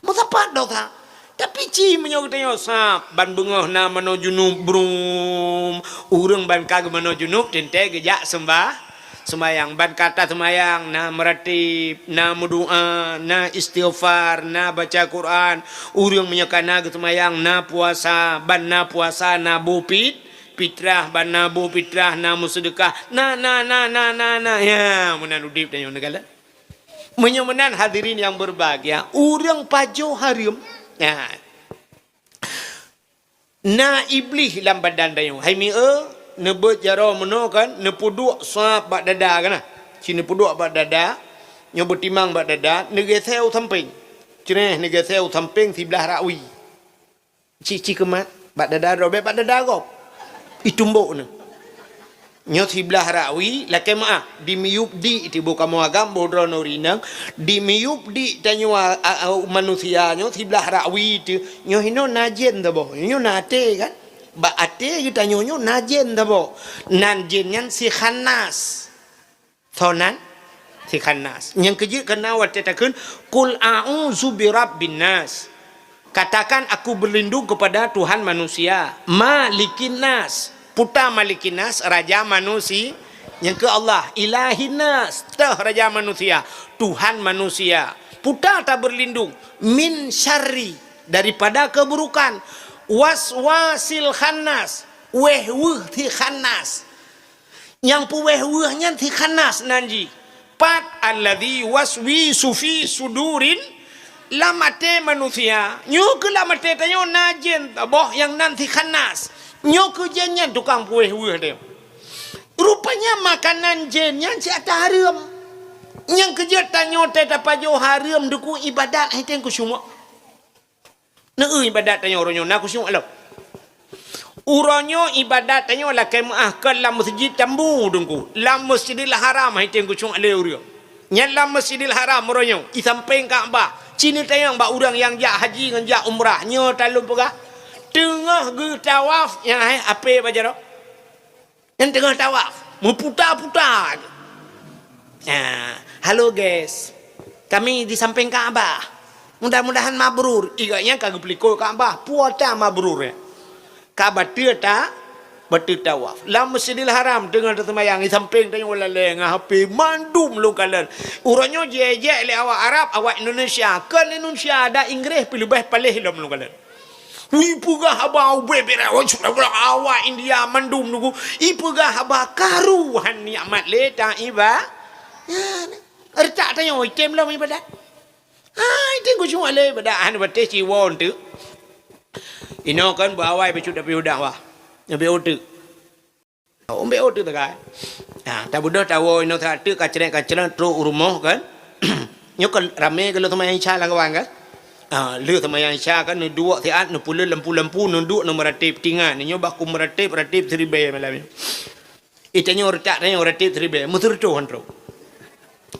Meusapat dosa. Tapi ci meunyoe geutanyoe sab, ban beungoh na manoe junub brum. Ureuëng ban ka geumanoe junub teuntée geujak seumbah, seumayang. Ban ka taseumayang, na meuratib, na meudoa, na istighfar, na baca Quran. Ureuëng meunyoe ka na geuseumayang, na puasa, ban na puasa, na boh pit-, pitrah, ban na boh pitrah, na meuseudeukah, na, na, na. Ya, meunan udeb tanyoe neukalon. Meunyoe meunan hadirin nyang beureubahagia, ureuëng pajoh hareuem, nyan, na iblih lam badan tanyoe. Hai mieu, neubeuet jaroe meunoe kan, neupeuduek sab bak dada kan na. Ci neupeuduek bak dada, nyoe beutimang bak dada, neugeusée u sampéng. Cre, neugeusée u sampéng siblah rakwi. Ci, ci keumat, bak dada droe, bék bak dada gob. Itumbok neuh. Nyoe siblah rakwi, lakée meuáh, di miyueb di tiboh kamoe agam, boh droeneuh rineng, di miyueb di tanyoe a, a, a, manusia nyoe siblah rakwi teuh, nyoe hinoe na jén saboh, nyoe na até kan? Bak até geutanyoe nyoe na jén saboh. Nan jén nyan si Khannas. Soe nan? Si Khannas. Nyang keujeuet keunan watée takheun, "Qul a'udzu birabbin nas." Katakan, "Aku berlindung kepada Tuhan manusia." Malikin nas. Puta Malikin nas, raja manusia. Nyang keu Allah, Ilahin nas, teuh raja manusia, Tuhan manusia. Puta taberlindung, min syarri, daripada keburukan, waswasil khannas, wéh-weuh si Khannas. Nyang peuwéh-weuh nyan si Khannas nan jih. Pat alladzi waswisu fi sudurin, lam até manusia. Nyoe keuh lam até tanyoe na jén saboh nyang nan si Khannas. Nyoe keuh jén nyan tukang peuwéh-weuh tanyoe. Rupanya makanan jén nyan si ata hareuem. Nyang keujeuet tanyoe teuh tapajoh hareuem deungoe ibadat hai teuh khusyuk. Neu ibadat tanyoe uroe nyoe na khusyuk lom. Uroe nyoe ibadat tanyoe lakée meuáh kon lam meuseujid tambu deungoe. Lam Masjidil Haram hai teuh khusyuk lé ureuëng. Nyan lam Masjidil Haram uroe nyoe, i sampéng Ka'bah. Ci neutanyong bak ureuëng nyang jak haji ngon jak umrah, nyoe talôn peugah. Teungoh geutawaf, nyan hai apé bak jaroe. Nyan teungoh tawaf, meuputa-puta. Nah, "Halo guys, kami di samping Ka'bah. Mudah-mudahan mabrur." Iga nyan ka geupeulikot Ka'bah, puata mabrur nyan. Ka bateue ta, bateue tawaf. Lam Masjidil Haram teungoh taseumayang, di sampéng tanyoe lalée ngon H P, mandum lôn kalon. Uroe nyoe jiék-jiék lé awak Arab, awak Indonesia. Kon Indonesia, ada Inggréh pih leubeh paléh lom lôn kalon. Ipeugah haba ubé bira, awak India mandum nunggu. Ipeugah haba karu han nikmat lé ta iba. Ya, retak tanyoe item lom ibadat. Hai, tinggu cuma lé ibadat han baté ciwon tu. Inoe kan beuawai bacut tapi udah wah. Nabi uteuk. Umbek uteuk tagai. Ha, tabeudôh tawoe inoe sateuk kacrek-kacrek trok u rumoh kan. Nyoe kan ramé ka lheueh seumayang Isya lam kawan kan. Ha, lheueh seumayang Isya kan neuduek siat, neupuleuh lampu-lampu, neuduek neumeurateb tingan. Nyoe baku meurateb, rateb siribée malam nyoe. Eh, tanyoe retak tanyoe rateb siribée, meuseureutoh han trok.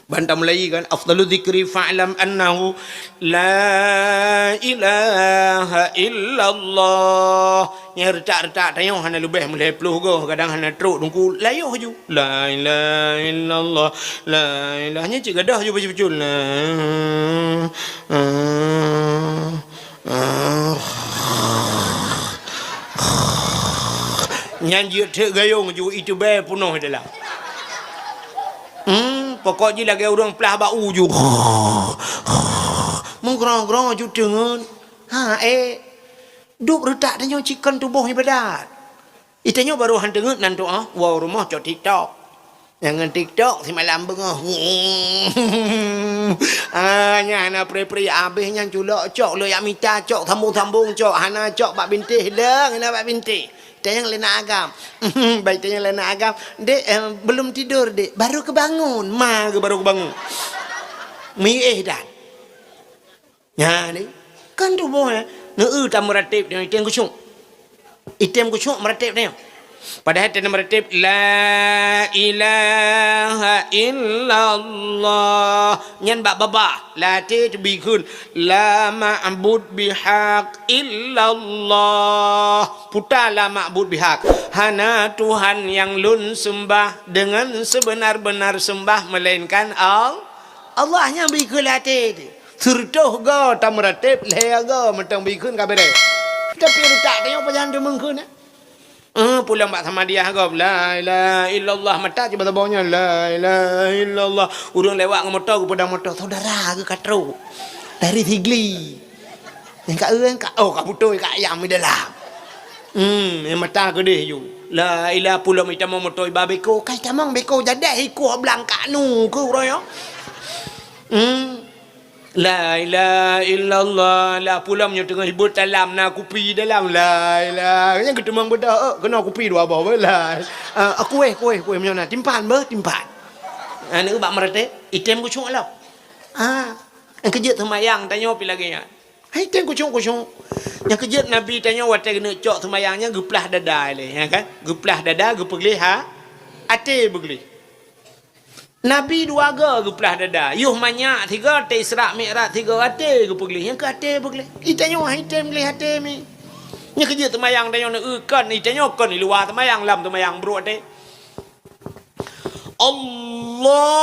Ban tamulai kan, afdalu dzikri fa'lam annahu la ilaha illallah. Nyang retak-retak tanyoe hana leubeh meulhée ploh goe, kadang hana trok teungku, layoh ju. La ilaha illallah, la ilaha, nyan cit gadôh ju bacut-bacut. La, ah, ah. Nyan jeuet teuk gayong ju, itu bèe peunoh dalam. Hmm, pokok jih lagèe ureueng plah bak u ju. Meugrong-grong ju teungeut. Ha, eh. Dup reutak tanyoe cit kon tuboh ibadat. Itanyoe barô han teungeut nan tu'oh, woe rumoh cok TikTok. Nyang ngon TikTok simalam beungoh. Ah, nyan hana pri-pri, abéh nyan culok cok, lôn jak mita cok, sambong-sambong cok, hana cok bak bintéh, leueng hana bak bintéh. Tanyong lé na agam. Bai tanyong lé na agam, "Dek, eh, belum tidur, Dek? Baru kebangun." Ma geuh baru kebangun. Miyueb dan. Nyan ni, kan tuboh, eh, neu-eu tameuratéb nyoe item khusyuk. Item khusyuk meuratéb nyoe. Padahai tameuratéb, "La ilaha illallah." Nyan bak babah, lam até teubi kheun, "La ma'bud bihaq illallah." Puta, "La ma'bud bihaq." Hana Tuhan nyang lôn seumbah deungon seubeuna-beuna seumbah meulainkan Al-, Allah. Nyan bi kheun lam até teuh. Sireutôh goe tameuratéb, lhèe goe mantong bi kheun ka beureh. Tapi reutak tanyoe pajan teumeung kheun, eh? Eh, pulang bak Samadiyah gob, "La ilaha illallah," mata cit bak saboh nyan, "La ilaha illallah." Ureueng lewat ngon moto, geupeudong moto, saudara geuh ka trok dari Sigli. Nyang ka, eh, ka, oh, ka putôi, ka ayam di dalam. Hmm, nyang mata keudeh ju. La ilaha, pulom itamong moto iba beko, ka itamong beko jadeh ikoh blang ka nu keu uroe nyoe. Hmm. La ilaha illallah, la pulom nyoe teungoh ibuet talam na kupi dalam. La ilaha, nyang geuteumong beudôh, eh, keunoe kupi dua boh beuh, la. Ah, kuéh, kuéh, kuéh meunyoe na, timpan beuh, timpan. Aneuk bak meuratéb, item khusyuk lom. Ah, nyang keujeuet seumayang tanyoe pi lagèe nyan. Hai, item khusyuk-khusyuk. Nyang keujeuet Nabi tanyoe watèe geuneuk cok seumayang nyan geuplah dada lé, ya kan? Geuplah dada, geupeugleh ha-, até beugleh. Nabi dua goe geuplah dada. Yoh manyak sigoe, watèe Isra Mi'raj sigoe, até geupeugleh. Nyang keu até beugleh. Itanyoe hai item gleh até mi. Nyang keujeuet seumayang tanyoe neu-eu kon, itanyoe kon i luwa seumayang, lam seumayang brôk até. Allah,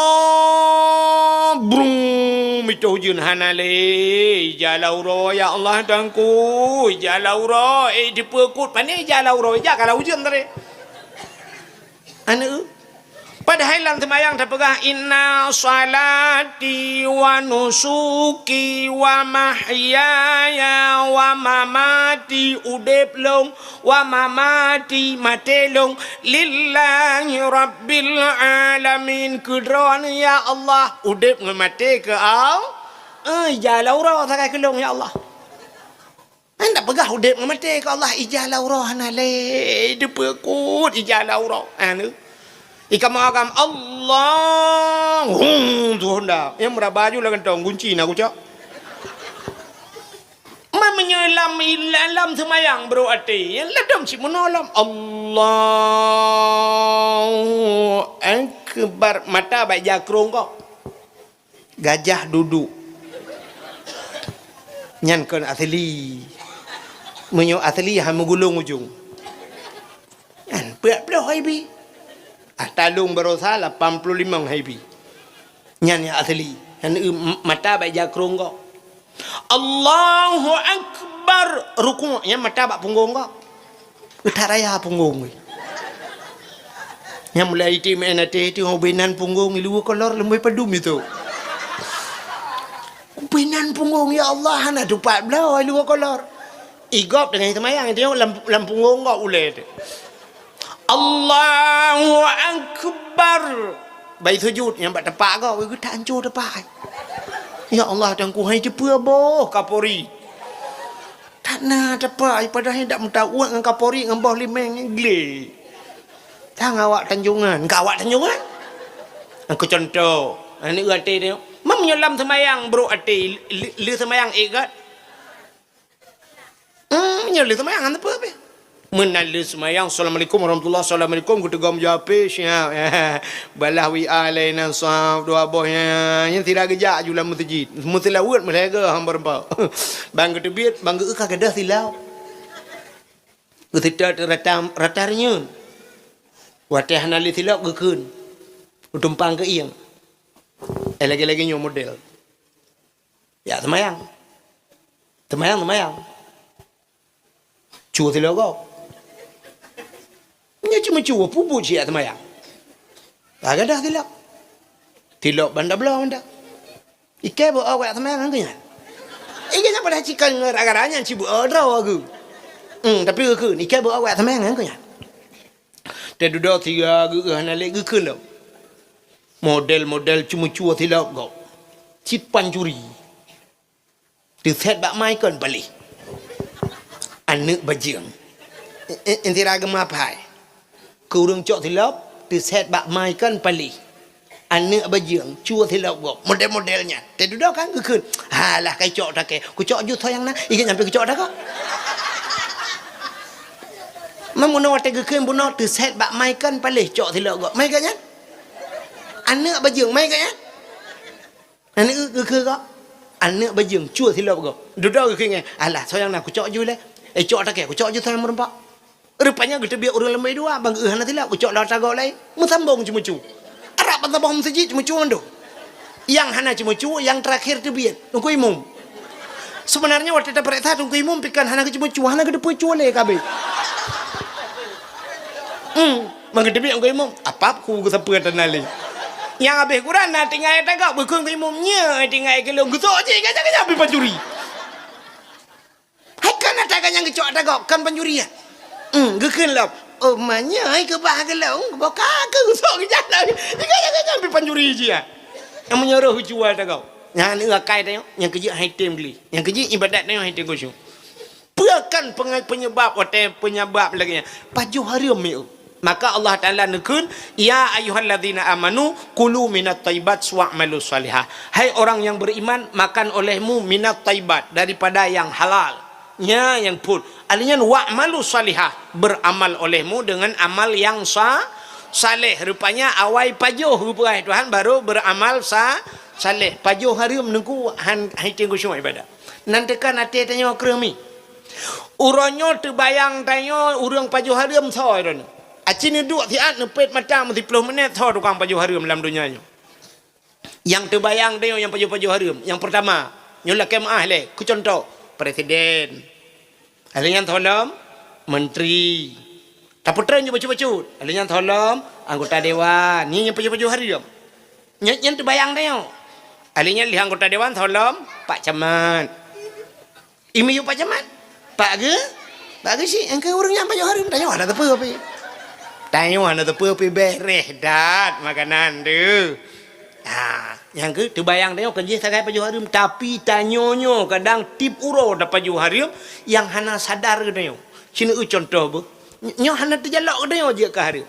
brum, mitoh ujeuen hana lé. Ija lam uroe, ya Allah, Tuhanku, ija lam uroe, eh, dipeukot, pane ija lam uroe, ija ka lam ujeuen tadi. Aneuk, padahai lam seumayang tapeugah, "Inna salati wa nusuki wa mahyaya wa mamati," udeb lôn, "wa mamati," maté lôn, "lillahi rabbil alamin," keu Droeneuh, ya Allah, udeb ngon maté keu Al-, eh, ija lam uroe sagai keu lôn, ya Allah. Hana peugah udeb ngon maté keu Allah, ija lam uroe hana lé, dipeukot ija lam uroe. Aneuk. Ikamah agam Allah, hum, tu honda. Nyang meuraba ju lam gantong, gunci na kucok. Man meunyoe lam, lam seumayang brôk até, nyang ladom cit meunoe lom. Allahu Akbar. Mata bak ija krông gob. Gajah duduk. Nyan kon asli. Meunyoe asli, han meugulong ujong. Nyan, peuet ploh haibi. Ah, talong barosa lapan puluh limong haibi. Nyan nyang asli. Nyan, eu, m-, mata bak ija krông gob. Allahu Akbar. Rukuk, nyan mata bak punggong gob. Geutak raya punggong weh. Nyang mulai item até, item ubé nan punggong, iluwa kolor leumbôi padum itu. Ubé nan punggong, ya Allah, hana tupat bloe, iluwa kolor. Igob teungoh seumayang, item lam, lam punggong gob ulèe teuh. Allahu Akbar. Bai sujud, nyang bak tepak gob, geutak anco tepak. Ya Allah, Tuhanku, hai teupeue boh kapori. That na tepak, padahai dak meutaweuet ngon kapori ngon boh limeng glé. Tang awak tanjongan, ka awak tanjongan. Aku contoh, aneuk até dia. Mam nyoe lam seumayang brôk até, le, le seumayang ék gèt. Hmm, nyoe le seumayang hana peue pih. Meunan le seumayang, "Assalamualaikum warahmatullah, assalamualaikum," geuteugom jawab pih, siap. Balah W A laén na sab dua boh nyan, nyan sira geujak ju lam meuseujid. Meuseulaweuet meulhèe goe hamba reumpok. Ban geuteubiet, ban geu-, ka gadôh silau. Geuseutôt rata, rata reunyeun. Watèe hana lé silop geukheun. Geutumpang keu ieng. Eh, lagèe-lagèe nyoe model. Ya, seumayang. Seumayang, seumayang. Cue siloe gob. Ceumeucue, peue buet siat seumayang. Ka gadôh tilôp. Tilôp ban tabloe mantong. Ikei beu awak seumayang ngon geuh nyan. Ikei nyan padahai cikon ngon gara-gara nyan cibeu droe geuh. Hmm, tapi geukheun, ikei beu awak seumayang ngon geuh nyan. Teududoe siga geuh hana lé geukheun lom. Model-model ceumeucue tilôp gob. Cit pancuri. Teusét bak mai kon paléh. Aneuk bajeueng. E, e, entira geuma pai. Keu ureueng cok tilôp, teusét bak mai kon paléh. Aneuk bajeueng, cue tilôp gob. Model-model nyan. Teududoe kan geukheun. Halah, kai cok takée. Kucok ju soe nyang na. Ikei nyan pih kucok takok. Meunyoe watée geukheun bunoe teusét bak mai kon paléh cok tilôp gob. Mai kon nyan? Aneuk bajeueng, mai kon nyan? Aneuk geukheun gob. Aneuk bajeueng, cue tilôp gob. Dudoe geukheun nyan. Alah, soe nyang na kucok ju lé. Eh, cok takée, kucok ju soe nyang meureumpok. Rupanya geuteubiet ureueng leumé dua, ban geuh hana tilôp, geucok lé ata gob laén. Meusambong ceumeucue. Arab ban saboh meuseujid ceumeucue mandum. Nyang hana ceumeucue, nyang teurakhir teubiet. Teungku Imum. Seubeunarnya watée tapareksa Teungku Imum pih kan hana geuceumeucue, hana geuteupeue cue lé ka abéh. Hmm, ban geuteubiet Teungku Imum, apap ku geusapeue ata na lé. Nyang abéh Quran na tinggai ata gob, geukheun Teungku Imum, "Nyoe tinggai keu lôn." Geusok jih, gajah-gajah pih pancuri. Hai kan ata gobnyan geucok ata gob, kan pancuri nyan. Hmm, geukheun lom. Oh, meunyoe hai keubah geulong, boh ka keu gusok geujalan. Gobnyan pih pancuri jih nyan. Nyang meunyoe roh geucue ata gob. Nyan akai tanyoe, nyang keujeuet hai tem gleh. Nyang keujeuet ibadat tanyoe hai tem khusyuk. Peue kan penga-, penyebab watée penyebab lagée nyan? Pajoh hareuem mieu. Maka Allah Taala neukheun, "Ya ayyuhalladzina amanu kulu minat thayyibat wa'malu shalihah." Hai orang yang beriman, makan olehmu minat thayyibat, daripada yang halal. Nya nyang phon. Ahli nyan wa'malu shalihah, beramal olehmu dengan amal yang sa-, saleh. Rupanya awai pajoh geupeugah Tuhan baru beramal sa-, saleh. Pajoh hareuem neungku han, hai tem khusyuk ibadat. Nan teuka até tanyoe kreueh mi. Uroe nyoe teubayang tanyoe ureueng pajoh hareuem soe droeneuh. Aci neuduek siat neupet mata meusiplôh minét soe tukang pajoh hareuem lam donya nyoe. Nyang teubayang tanyoe nyang pajoh-pajoh hareuem. Nyang peurtama, nyoe lakée meuáh lé, keu cuntoh, presiden. Lheueh nyan soe lom, menteri. Tapeutreun ju bacut-bacut. Lheueh nyan soe lom, anggota dewan. Nyan nyang pajoh-pajoh hareuem. Nyan, nyan teubayang tanyoe. Lheueh nyan lheueh anggota dewan soe lom, pak camat. Imiyup pak camat. Pak geu-, pak geuchik, nyang keu ureueng nyan pajoh hareuem, tanyoe hana teupeu pih. Tanyoe hana teupeu pih, beureh that makanan tu. Ha, nyang keu teubayang tanyoe kan jih sagai pajoh hareuem, tapi tanyoe nyoe kadang tiep uroe tapajoh hareuem nyang hana sadar geutanyoe. Sineuk cuntoh beuh. Nyoe hana teujalok geutanyoe jeuet keu hareuem.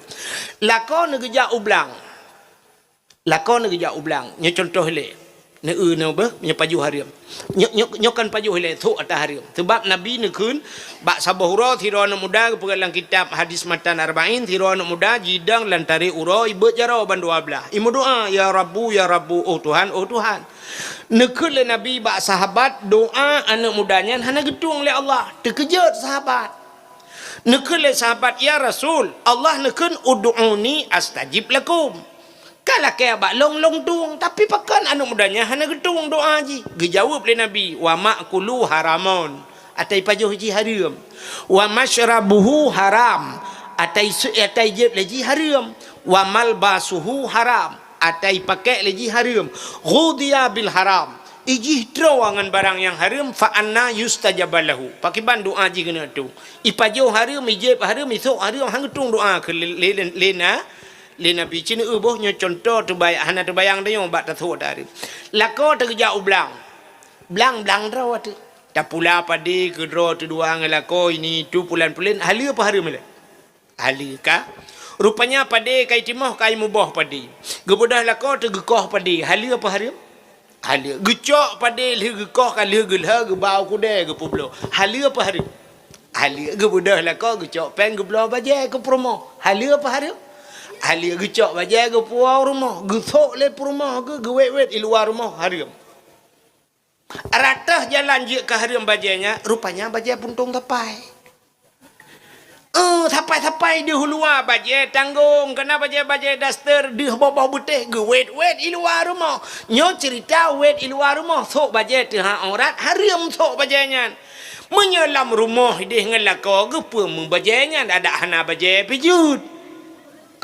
Lakoe neugeujak u blang. Lakoe neugeujak u blang, nyoe cuntoh ilée. Neu-eu nyoe beuh, nyoe pajoh hareuem. Nyoe, nyoe, nyoe kan pajoh ilée, sôk ata hareuem. Seubab Nabi neukheun, bak saboh uroe sidroe aneuk muda geupeugah lam kitab hadis matan Arba'in, sidroe aneuk muda jidong lam tarek uroe, ibeuet jaroe ban dua blaih. Imeudoá, "Ya Rabbu, ya Rabbu, oh Tuhan, oh Tuhan." Neukheun lé Nabi bak sahabat, doá aneuk muda nyan hana geutueng lé Allah. Teukeujot sahabat. Neukheun lé sahabat, "Ya Rasul, Allah neukheun, 'Ud'uni astajib lakum.' Ka lakée bak lôn, lôn tueng, tapi pakon aneuk muda nyan hana geutueng doá jih?" Geujaweueb lé Nabi, "Wa ma'kuluhu haramun," atai pajoh jih hareuem. "Wa masyrabuhu haram," atai su-, atai jép lé jih hareuem. "Wa malbasuhu haram," atai pakék lé jih hareuem. "Ghudhiya bil haram," ijih troe ngon barang nyang hareuem, "fa anna yustajabu lahu," pakiban doá jih keuneuk tueng? Ipajoh hareuem, ijép hareuem, isôk hareuem, han geutueng doá keu lé, lé, lé, lé na-, lé Nabi. Ci neu-eu boh nyoe cuntoh teubay-, hana teubayang tanyoe bak tasôk ata hareuem. Lakoe teugeujak u blang. Blang, blang droe teuh. Tapula padé keu droe teudua ngon lakoe ini itu pulan-pulan, haleue peuhareuem ilée. Haleue ka. Rupanya padé ka itimoh, ka imuboh padé. Geubeudôh lakoe teuh geukoh padé, haleue peuhareuem? Haleue. Geucok padé lheueh geukoh, ka lheueh geulhô geuba u keudè geupeubloe. Haleue peuhareuem? Haleue. Geubeudôh lakoe geucok péng geubloe bajée keu peurumoh. Haleue peuhareuem? Haleue. Geucok bajée geupuwoe u rumoh, geusôk lé peurumoh geuh, geuwét-wét i luwa rumoh, hareuem. Rot teuh jalan jeuet keu hareuem bajée nyan, rupanya bajée puntông sapai. Eh, sapai-sapai deuh u luwa bajée tanggong, keunan bajée-bajée daster deuh boh-boh beutéh geuwét-wét i luwa rumoh. Nyoe ceurita wét i luwa rumoh, sôk bajée teuhah aurat, hareuem sôk bajée nyan. Meunyoe lam rumoh ideh ngon lakoe geupeu meubajée nyan, adak hana bajée pih jeuet.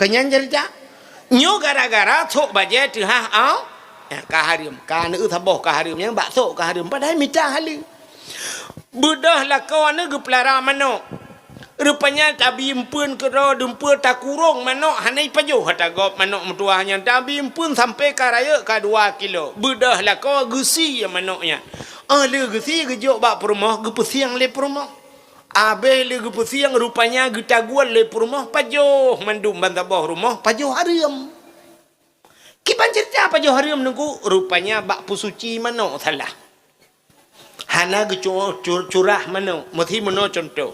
Keunyan cerita. Nyoe gara-gara sôk bajée teuhah au, eh, ka hareuem. Ka aneuk saboh ka hareuem, nyang bak sôk ka hareuem. Padahai mita haleue. Beudôh lakoe aneuk geupeulara manok. Rupanya tabi eumpeuen keudroe deumpeue takurong manok hana ipajoh ata gob manok meutuwah nyan. Tabi eumpeuen sampoe ka rayeuk ka dua kilo. Beudôh lakoe geusie manok nyan. Óh lheueh geusie geujok bak peurumoh geupeusiang lé peurumoh. Abéh lé geupeusiang rupanya geutaguel lé peurumoh pajoh mandum ban saboh rumoh pajoh hareuem. Kiban cerita pajoh hareuem Teungku, rupanya bak peusuci manok salah. Hana geucu-, cu-, curah manok, meusi meunoe cuntoh.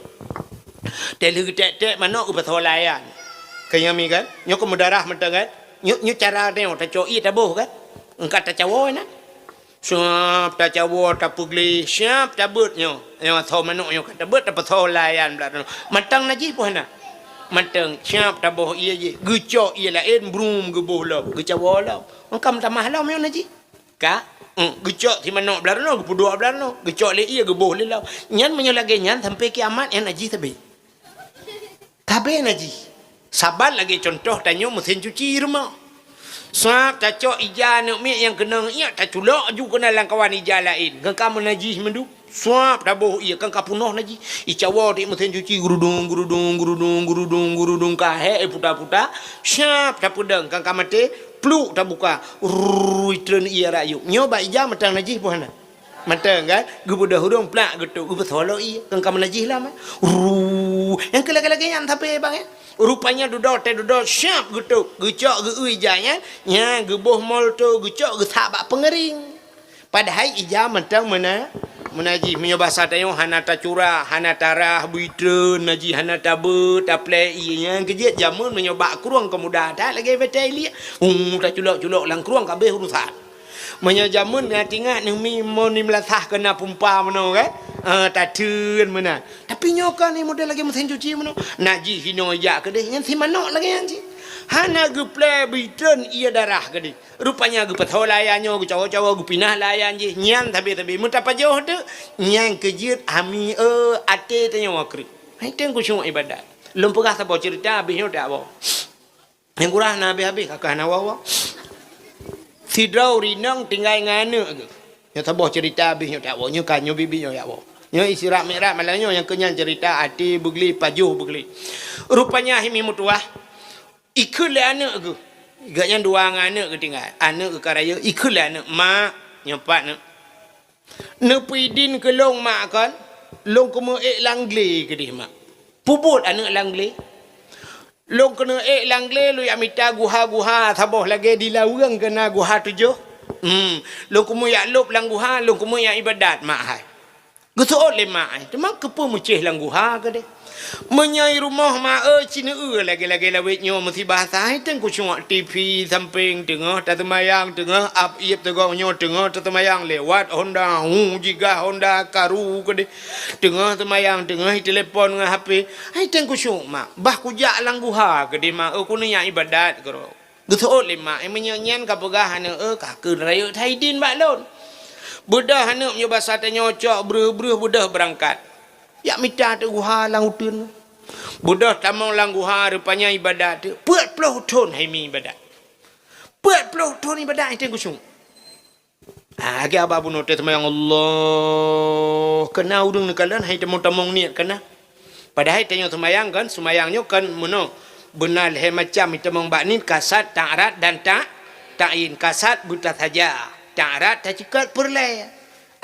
Teuh lheueh geutek-tek manok geupeusoe layan. Keunyan mi kan? Nyoe keu meudarah mantong kan? Nyoe, nyoe cara nyoe tacok ié taboh kan? Eungka tacawoe na. Siap tacawoe, tapeugleh, siap tabeuet nyoe. Nyoe soe manok nyoe ka tabeuet, tapeusoe layan blah droe. Mantong najih peue hana? Mantong, siap taboh ié jih. Geucok ié laén, brum, geuboh lom, geucawoe lom. Eungka meutamah lom nyoe najih. Ka? Hmm, geucok si manok blah droe, geupeuduek blah droe. Geucok lé ié, geuboh lé lom. Nyan meunyoe lagée nyan sampoe kiamat nyan najih sabe. Sabe najih. Saban lagée cuntoh tanyoe meusén cuci rumoh. Sab tacok ija aneuk miet nyang keunong ié, taculok aju keunan lam kawan ija laén. Kan ka meunajih mandum. Sab taboh ié, kan ka peunoh najih. Icawoe di meusén cuci, gurudung, gurudung, gurudung, gurudung, gurudung, ka hék puta-puta. Sab tapeudong, kan ka maté, pluk tabuka. Rui treun ié rayeuk. Nyoe bak ija mantong najih peue hana? Mantong kan? Geubeudôh ureuëng plak geutok, geupeusoe lom ié, keu ka meunajih lom, eh. Ruu, nyang keu lagée-lagée nyan sabe bang, eh. Rupanya dudoe teuh dudoe siap geutok, geucok geu-eu ija nyan, nyan geuboh molto, geucok geusak bak peungeuring. Padahai ija mantong meuna-, meunajih. Meunyoe basa tanyoe hana tacurah, hana tarah, bui treun, najih hana tabeuet, taplek ié nyan keu jeuet jameun meunyoe bak krueng keu muda that lagée batée iliek. Uu, taculok-culok lam krueng ka abéh urusan. Meunyoe jameun na tingat neumi mon ni meulasah keu na pumpa meunoe kan? Ah, tateun meunan. Tapi nyoe kan ni model lagée meusén cuci meunoe. Najih inoe jak keudeh nyan si manok lagée nyan cit. Hana geuplé bui treun ié darah keudeh. Rupanya geupeusoe layan nyoe, geucawoe-cawoe, geupinah layan jih. Nyan sabe-sabe meutapajoh teuk. Nyan keu jeuet ami, eh, até tanyoe kreueh. Hai teueng khusyuk ibadat. Lôn peugah saboh cerita abéh nyoe tak boh. Nyang kurah na habéh-habéh, ka keuh hana woe-woe. Sidroe ureuëng inong tinggai ngon aneuk geuh. Nyoe saboh cerita habéh nyoe tak woe, nyoe ka nyoe biet-biet nyoe tak woe. Nyoe Isra Mi'raj malam nyoe nyang keu nyan cerita até beugleh, pajoh beugleh. Rupanya hai mi meutuwah, ikheun lé aneuk geuh. Gobnyan dua ngon aneuk geuh tinggai. Aneuk geuh ka rayeuk, ikheun lé aneuk, "Mak," nyoe pat neuk. Neupeuidin keu lôn mak kon, lôn keumeung ék lam glé keudeh mak. Peubuet aneuk lam glé. Lôn keuneuk ék lam glé, lôn jak mita guha-guha saboh lagée di Laweueng keu na guha tujoh. Hmm, lôn keumeung jak lôb lam guha, lôn keumeung jak ibadat mak hai. Geuseuôt lé mak hai, teuma keupeue meucéh lam guha keudeh. Meunyoe i rumoh ma-e cineu-eu lagée-lagée lawét nyoe meusibah asai teueng kusuak TV sampéng teungoh taseumayang teungoh ap ieb teugong nyoe teungoh taseumayang lewat honda hu jigah honda karu keudeh teungoh seumayang teungoh itelepon ngon HP. Hai teueng kusuak mak bah kujak lam guha keudeh ma-e keuneuk ibadat keudroe. Geuseuôt lé mak, "Eh, meunyoe nyan kapeugah aneuk, eh, ka kheun rayeuk that idin bak lôn." Beudôh aneuk meunyoe basa tanyoe cok breuh-breuh beudôh beurangkat. Jak mita teuk guha lam uteuen. Beudôh tamong lam guha rupanya ibadat teuk. Peuet ploh thon hai mi ibadat. Peuet ploh thon ibadat hai teueng kusuak. Ah, lagée aba bunoe teuh seumayang Allah. Keu na ureuëng neukalon hai tamong-tamong niet keu na. Padahai tanyoe seumayang kan, seumayang nyoe kan meunoe. Beuna lhée macam itamong bak niet, kasad, ta'rad dan ta-, ta'yin. Kasad buta saja. Ta'rad taceukat peureulée.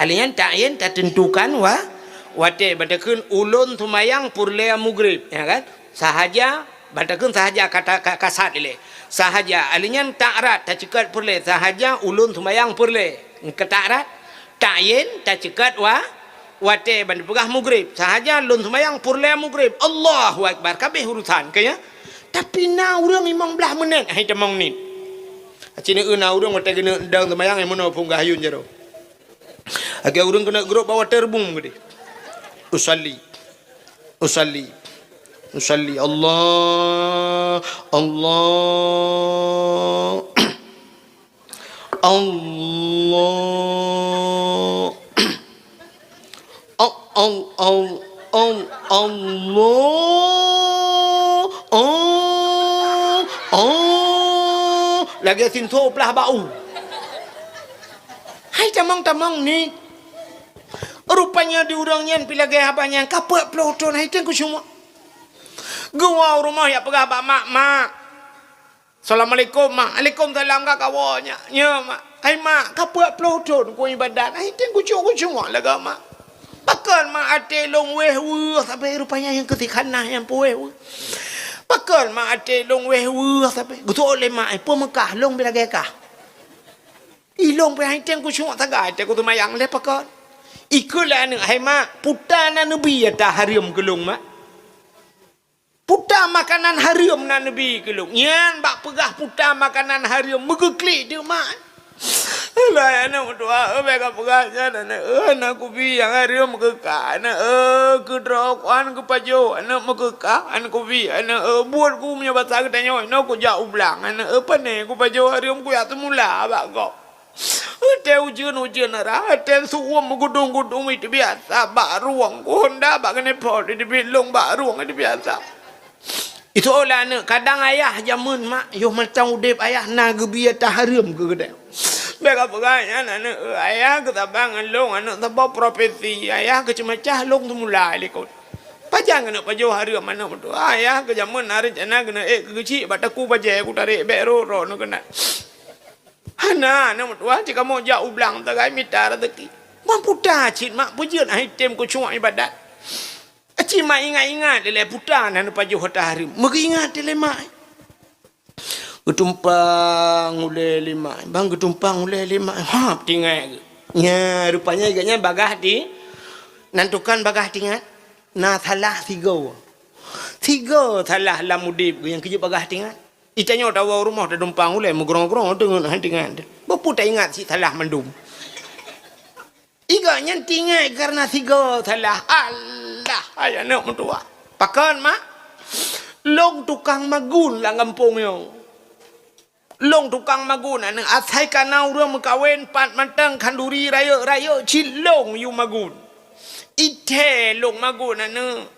Alheuh nyan ta'yin tateuntukan wa-, watée ban takheun ulôn seumayang peureulée mugrib, ya kan? Sahaja, ban takheun sahaja kata ka-, kasad ilée. Sahaja, alheuh nyan ta'rad taceukat peureulée, sahaja ulôn seumayang peureulée. Keu ta'rad, ta'yin taceukat wa-, watée ban peugah mugrib. Sahaja lôn seumayang peureulée mugrib. Allahu Akbar, ka abéh urusan, ka ya? Tapi na ureuëng limong blaih menit hai tamong niet. Cit na ureuëng watée geuneuk dong seumayang nyang meunoe phon gayun jaroe. Lagée ureuëng keuneuk grôp bak watée reubum keudeh. Usalli. Usalli. Usalli. Allah. Allah. Allah. Al-, al-, al-, al-, Allah. Al-, Lagèe sinso plah bak u. Hai tamong-tamong ni. Rupanya di ureueng nyan pi lagèe haba nyan ka peuet ploh thon hai teuh kucuma. Geuwoe u rumoh jak peugah bak mak, "Mak." "Assalamualaikum, Mak." "Waalaikumsalam, ka kawoe nyak." "Nyo, Mak." "Hai, Mak, ka peuet ploh thon ku ibadat. Hai teuh kucok-kucok lagèe, Mak." "Pakon, Mak, até lôn wéh weueh sabe?" Rupanya nyang keutikhanah nyang peuwéh weueh. "Pakon, Mak, até lôn wéh weueh sabe?" Geuseuôt lé mak, "Eh, peue meukah lôn pi lagèe kah?" "Ilôn pi hai teuh kucok sagai teuh kuseumayang lé pakon." Ikheun lé aneuk, "Hai, Mak, puta na neubi ata hareuem keu lôn, Mak." Puta makanan hareuem na neubi keu lôn. Nyan bak peugah puta makanan hareuem, meugeuklik teuk mak. Alah, aneuk meutuah, eh, bèk kapeugah nyan, aneuk, eh, na kubi nyang hareuem keu kah, aneuk, eh, keu droe kuan keu pajoh, aneuk, meukeukah, aneuk, kubi, aneuk, eh, buet ku meunyoe basa geutanyoe, inoe kujak u blang, aneuk, eh, pané kupajoh hareuem kujak seumula bak gob. Watèe ujeuen-ujeuen rah, watèe su-uem meugudong-gudong, itu biasa bak rueng ku honda bak keuneuk po, itu bilong bak rueng, itu biasa. Itu olah aneuk, kadang ayah jameun mak, yoh mantong udép ayah na geubri ata hareuem keu geutanyoe. Bèk kapeugah nyan aneuk, ayah keu saban ngon lôn, aneuk saboh profesi, ayah keu ceumeucah lôn seumula likot. Pajan keuneuk pajoh hareuem aneuk meutuah, ayah keu jameun na reuncana keuneuk ék keu geuchik bak takue bajèe kutarek bèk rot-rot neukeunat. Hana, aneuk meutuah, cit kamoe jak u blang sagai mita raseuki. Ban puta cit mak peujeuet hai tem keucuak ibadat. Aci mak ingat-ingat ilèe puta na neupajoh ata hareuem. Meugeuingat ilèe mak. Geutumpang ulèe lé mak. Ban geutumpang ulèe lé mak. Hap tinggai geuh. Nya, rupanya geuh nyan bagaih di, nan tukan bagaih tingat. Na salah sigoe. Sigoe salah lam udép geuh nyang keujeuet bagaih tingat. Itanyoe tawoe u rumoh tadumpang ulèe meugrong-grong deungon hai tingat. Beupu taingat cit salah mandum. Iga nyan tingat kareuna sigoe salah. Alah, hai aneuk meutuah. Pakon mak? Lôn tukang magun lam gampông nyoe. Lôn tukang magun aneuk. Asai kana ureueng meukawen pat mantong khanduri rayeuk-rayeuk cit lôn yue magun. Ithèe lôn magun aneuk.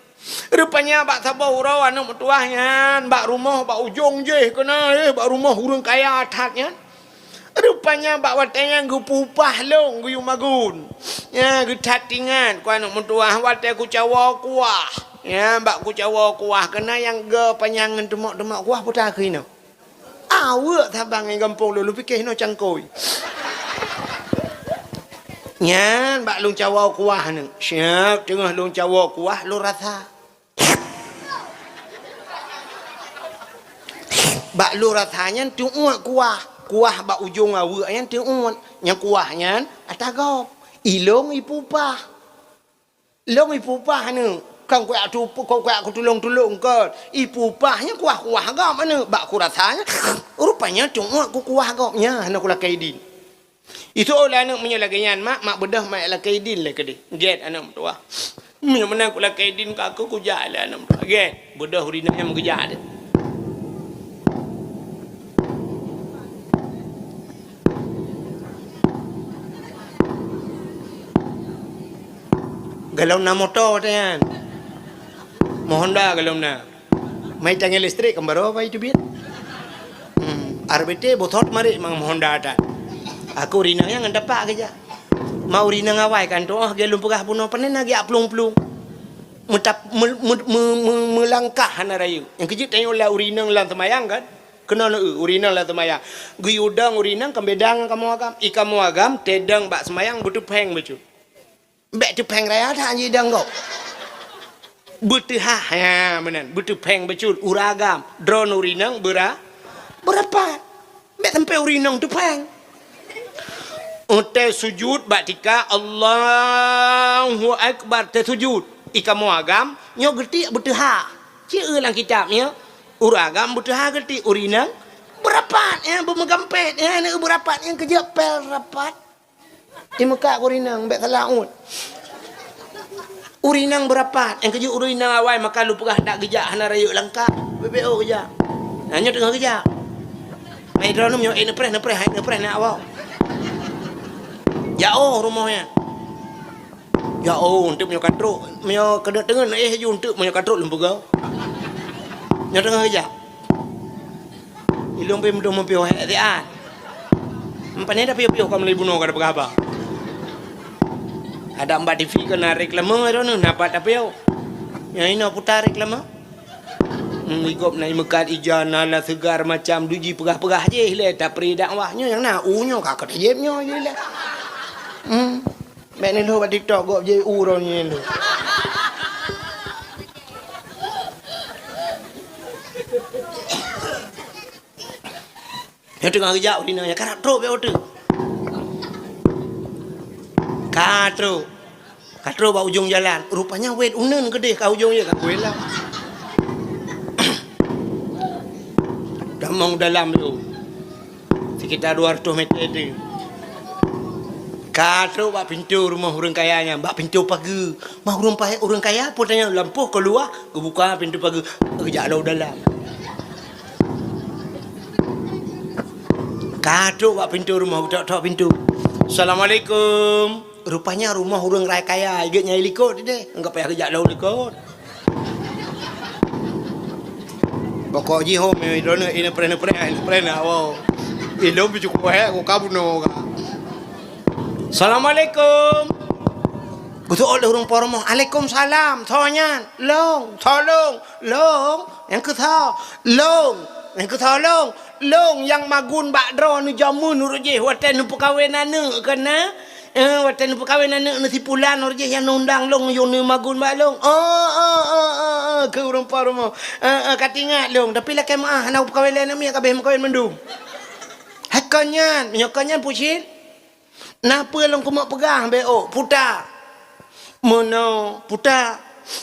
Rupanya bak saboh uroe aneuk meutuah nyan bak rumoh bak ujong jéh keunan, eh, bak rumoh ureueng kaya that nyan. Rupanya bak watèe nyan geupeu upah lôn geuyue magun. Nya geuthat tingat ku aneuk meutuah watèe kucawoe kuah. Nya bak kucawoe kuah keunan nyang geu panyang ngon teumok-teumok kuah puta keunoe. Aweuek saban ngon gampông lôn, lôn pike hinoe cangkôi. Nyan bak lôn cawoe kuah nyan. Siap teungoh lôn cawoe kuah, lôn rasa. Bak lôn rasa nyan teuôt kuah. Kuah bak ujong aweuek nyan teuôt. Nyang kuah nyan ata gob. Ilôn ipeu upah. Lôn ipeu upah aneuk, kon kuyak tu, kon kuyak kutulông-tulông kon. Ipeu upah nyan kuah-kuah gob aneuk, bak kurasa nyan, rupanya teuôt kukuah gob nyan hana kulakèe idin. Itu ulèe aneuk meunyoe lagèe nyan mak, mak beudôh mak lakèe idin lé keudeh. Gèt aneuk meutuah. Meunyoe meunan kulakèe idin ka aku kujak lé aneuk meutuah. Gèt, beudôh ureueng inong nyan meugeujak deh. Galom na moto watèe nyan. Honda galom na. Mai tangieng listrik kan baroe bai teubiet. Hmm, R B T bothot marit mang Honda that. Aku ureueng inong nyan ngon tapak geujak. Ma ureueng inong awai kan tu'oh lagèe lôn peugah bunoe, pane na geujak plueng-plueng. Meutap-, me-, me-, me-, me-, meulangkah hana rayeuk. Nyang keujeuet tanyoe lé ureueng inong lam seumayang kan. Keunoe neu-eu, ureueng inong lam seumayang. Geuyue dong ureueng inong kan beda ngon kamoe agam. I kamoe agam, teuh dong bak seumayang, beuteupeng bacut. Bèk teupeng raya that jidong gob. Beuteuhah, ya, meunan. Beuteupeng bacut, ureueng agam. Droeneuh ureueng inong beura-, beurapat. Bèk sampai ureueng inong teupeng. Watèe sujud bak tika, Allahu Akbar, teusujud. I kamoe agam, nyoe geutiek beuteuhah. Ci eu lam kitab nyoe, ureueng agam beuteuhah geutiek, ureueng inong beurapat, ya, beumeugampet, ya, neu beurapat, nyang keujeuet pel rapat. Imeukat ureueng inong, bèk salah uet. Ureueng inong beurapat, nyang keujeuet ureueng inong awai maka lôn peugah dak geujak hana rayeuk langkah. B P O geujak. Nah, nyoe teungoh geujak. Mai droeneuh nyoe, eh, neupreh, neupreh, hai neupreh nak awak. Jaoh rumoh nyan. Jaoh, eunteuk meunyoe ka trok, meunyoe keuneuk teungeut, eh, ju eunteuk meunyoe ka trok lôn peugah. Nyoe teungoh geujak. Lôn pih meudoh meupiôh hék siat. Meupané tapiôh-piôh ka meulai bunoe ka tapeugah haba. Adak bak T V keunan reklame droeneuh na pat tapiôh. Nyang inoe puta reklame. Hmm, i gob na imeukat ija, na la seugar macam duji peugah-peugah jih lé tapri dakwah. Nyoe nyang na u nyoe ka keutajép nyoe jih lé. Hmm. Bèk neulhôk bak TikTok gob jih u droeneuh nyoe lé. Nyoe teungoh geujak u dinoe nyan, ka trok bèk u teuk. Ka trok. Ka trok bak ujong jalan. Rupanya wét uneun keudeh ka ujong jih ka kuwét lah. Tamong dalam tu. Sekitar dua ratus meter tu. Ka trok bak pintoe rumoh ureueng kaya nyan, bak pintoe pageue. Mah ureueng pahé ureueng kaya pun tanyong lampôh keuluwa, geubuka pintoe pageue, geujak lom dalam. Ka trok bak pintoe rumoh, geutok-tok pintoe. "Assalamualaikum." Rupanya rumoh ureueng rai kaya, i gét nyang i likot deh. Enggak payah geujak lom likot. Pokok jih hom, eh, droeneuh, eh, neupreh-neupreh, eh, neupreh nak, wow. Eh, lom cukup hék, ku ka bunoe ka. "Assalamualaikum." Geuseuôt lé ureueng po rumoh, "Alaikumsalam." Soe nyan? "Lôn." "Soe lôn?" "Lôn." Nyang keu soe? "Lôn." Nyang keu soe lôn? "Lôn nyang magun bak droeneuh jameun uroe jih watèe neupeukawen aneuk keunan. Eh, watèe neupeukawen aneuk neuh si pulan uroe jih nyang neuundang lôn, yôh neumagun bak lôn." "Oh, oh, oh, oh, oh," kheun ureueng po rumoh. "Eh, eh, ka teuingat lôn, tapi lakèe meu'ah hana kupeukawen lé aneuk miet, ka abéh meukawen mandum." "Hai kon nyan, meunyoe kon nyan pucit." "Na peue lôn keumeung peugah bèk ôk, puta?" "Meunoe, puta,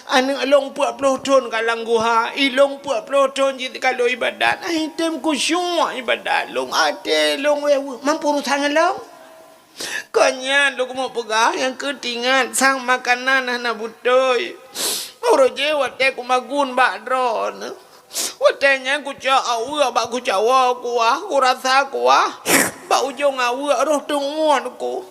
aneuk lôn peuet ploh thôn ka lam guha, i lôn peuet ploh thôn jih ka lôn ibadat, han tem khusyuk ibadat lôn, até lôn weueh-weueh. Mampu urusan ngon lôn?" "Kon nyan lôn keumeung peugah, nyang keu teuingat sang makanan hana beutôi. Uroe jih watèe kumagun bak droeneuh, watèe nyan kucok aweuek bak kucawoe kuah, kurasa kuah bak ujong aweuek roh teungon ku.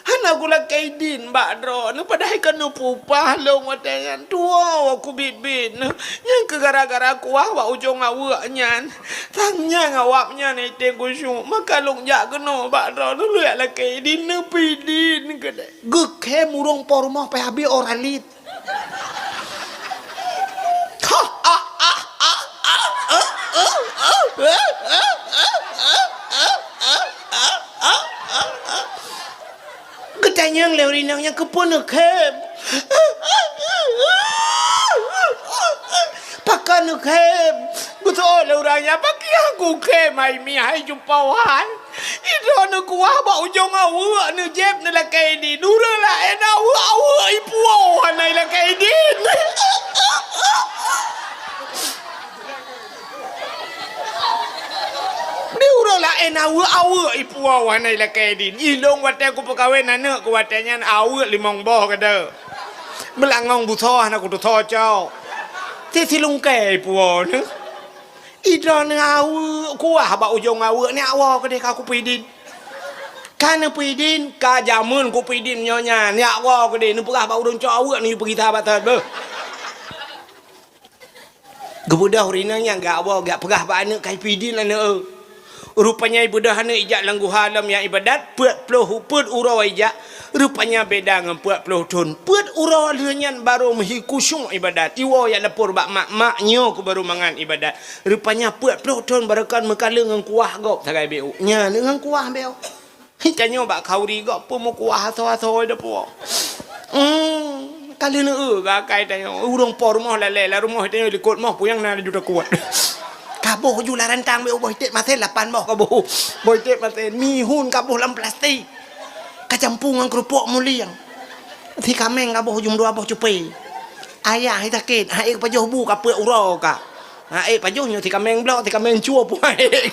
Hana kulakèe idin bak droeneuh, padahai ka neupeupah lôn watèe nyan. Tuwoe kubiet-biet neuh, nyang keu gara-gara kuah bak ujong aweuek nyan. Sang nyan awaknyan item khusyuk, maka lôn jak keunoe bak droeneuh, lôn jak lakèe idin, neupeue idin keudéh." Geukhém ureueng po rumoh payah bri oralit. Geutanyong lé ureueng inong nyan, "Keupeue neukhém?" "Pakon neukhém?" Geuseuôt lé ureueng nyan, "Pakriban kukhém, hai mi, hai cupo hai?" "Idroeneuh kuah bak ujong aweuek, neujép neulakèe idin. Ureueng laén aweuek-aweuek ipuwoe hana ilakèe idin." "Di ureueng laén aweuek-aweuek ipuwoe hana ilakèe idin. I lôn watèe kupeukawen aneuk keu watèe nyan aweuek limong boh keudéh. Beulangong busoe hana kutusoe cok. Ti silungkèe ipuwoe neuh." "Idroeneuh aweuek kuah bak ujong aweuek, neujak woe keudéh ka kupeue idin. Ka neupeue idin, ka jameun kupeue idin nyoe nyan, neujak woe keudéh, neupeugah bak ureueng cok aweuek neuyue peugisa bak that beuh." Geubeudôh ureueng inong nyan geujak woe, geujak peugah bak aneuk ka ipeue idin aneuk, eh. Rupanya ibeudôh aneuk ijak lam guha lom nyang ibadat, peuet ploh, peuet uroe ijak, rupanya beda ngon peuet ploh thôn. Peuet uroe lheueh nyan barô meuhi khusyuk ibadat. Iwoe jak lapor bak mak, "Mak, nyoe keuh barô mangat ibadat." Rupanya peuet ploh thôn barô kon meukalon ngon kuah gob sagai bèk ôk. Nyan ngon kuah bèk ôk. Tanyoe bak khanduri gob peue meukuah asoe-asoe dah puwoe. Hmm, ka lheueh neueu keu akai tanyoe. Ureueng po rumoh lalè, lam rumoh tanyoe likot moh, peue nyang na laju takuet. Kaboh ju lam rantang bèk ôk, boh iték masén lapan boh kaboh. Boh iték masén, mihun kaboh lam plastik. Kacampu ngon keurupok mulieng. Sikaméng kaboh ju meudua boh cupé. Ayah sakét, han ék pajoh bu ka peuet uroe ka. Han ék pajoh nyoe sikaméng bloe, sikaméng cue puai.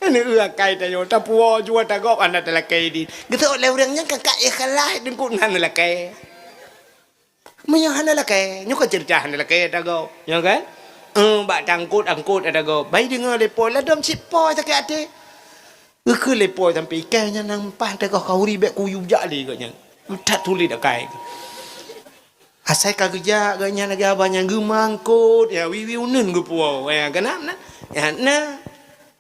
Neueu akai tanyoe, tapuwoe ju tagob hana talakèe idin. Geuseuôt lé ureueng nyan ka, ka ikhlas teungku hana lakèe. Meunyoe hana lakèe, nyoe kan ceurita hana lakèe tagob, nyoe kan? Eh, bak tangkot-angkot tagob. Bai deungoe lé po, ladôm cit po sakét até. Geukheun lé po sampoe ikai nyan nyang paih tagob khanduri bèk kuyue jak lé gobnyan. That sulet akai. Asai ka geujak geuh nyan lagèe abah nyan geumangkot, ya, wiwi uneun geupuwoe, ya, keunan na. Ya, na.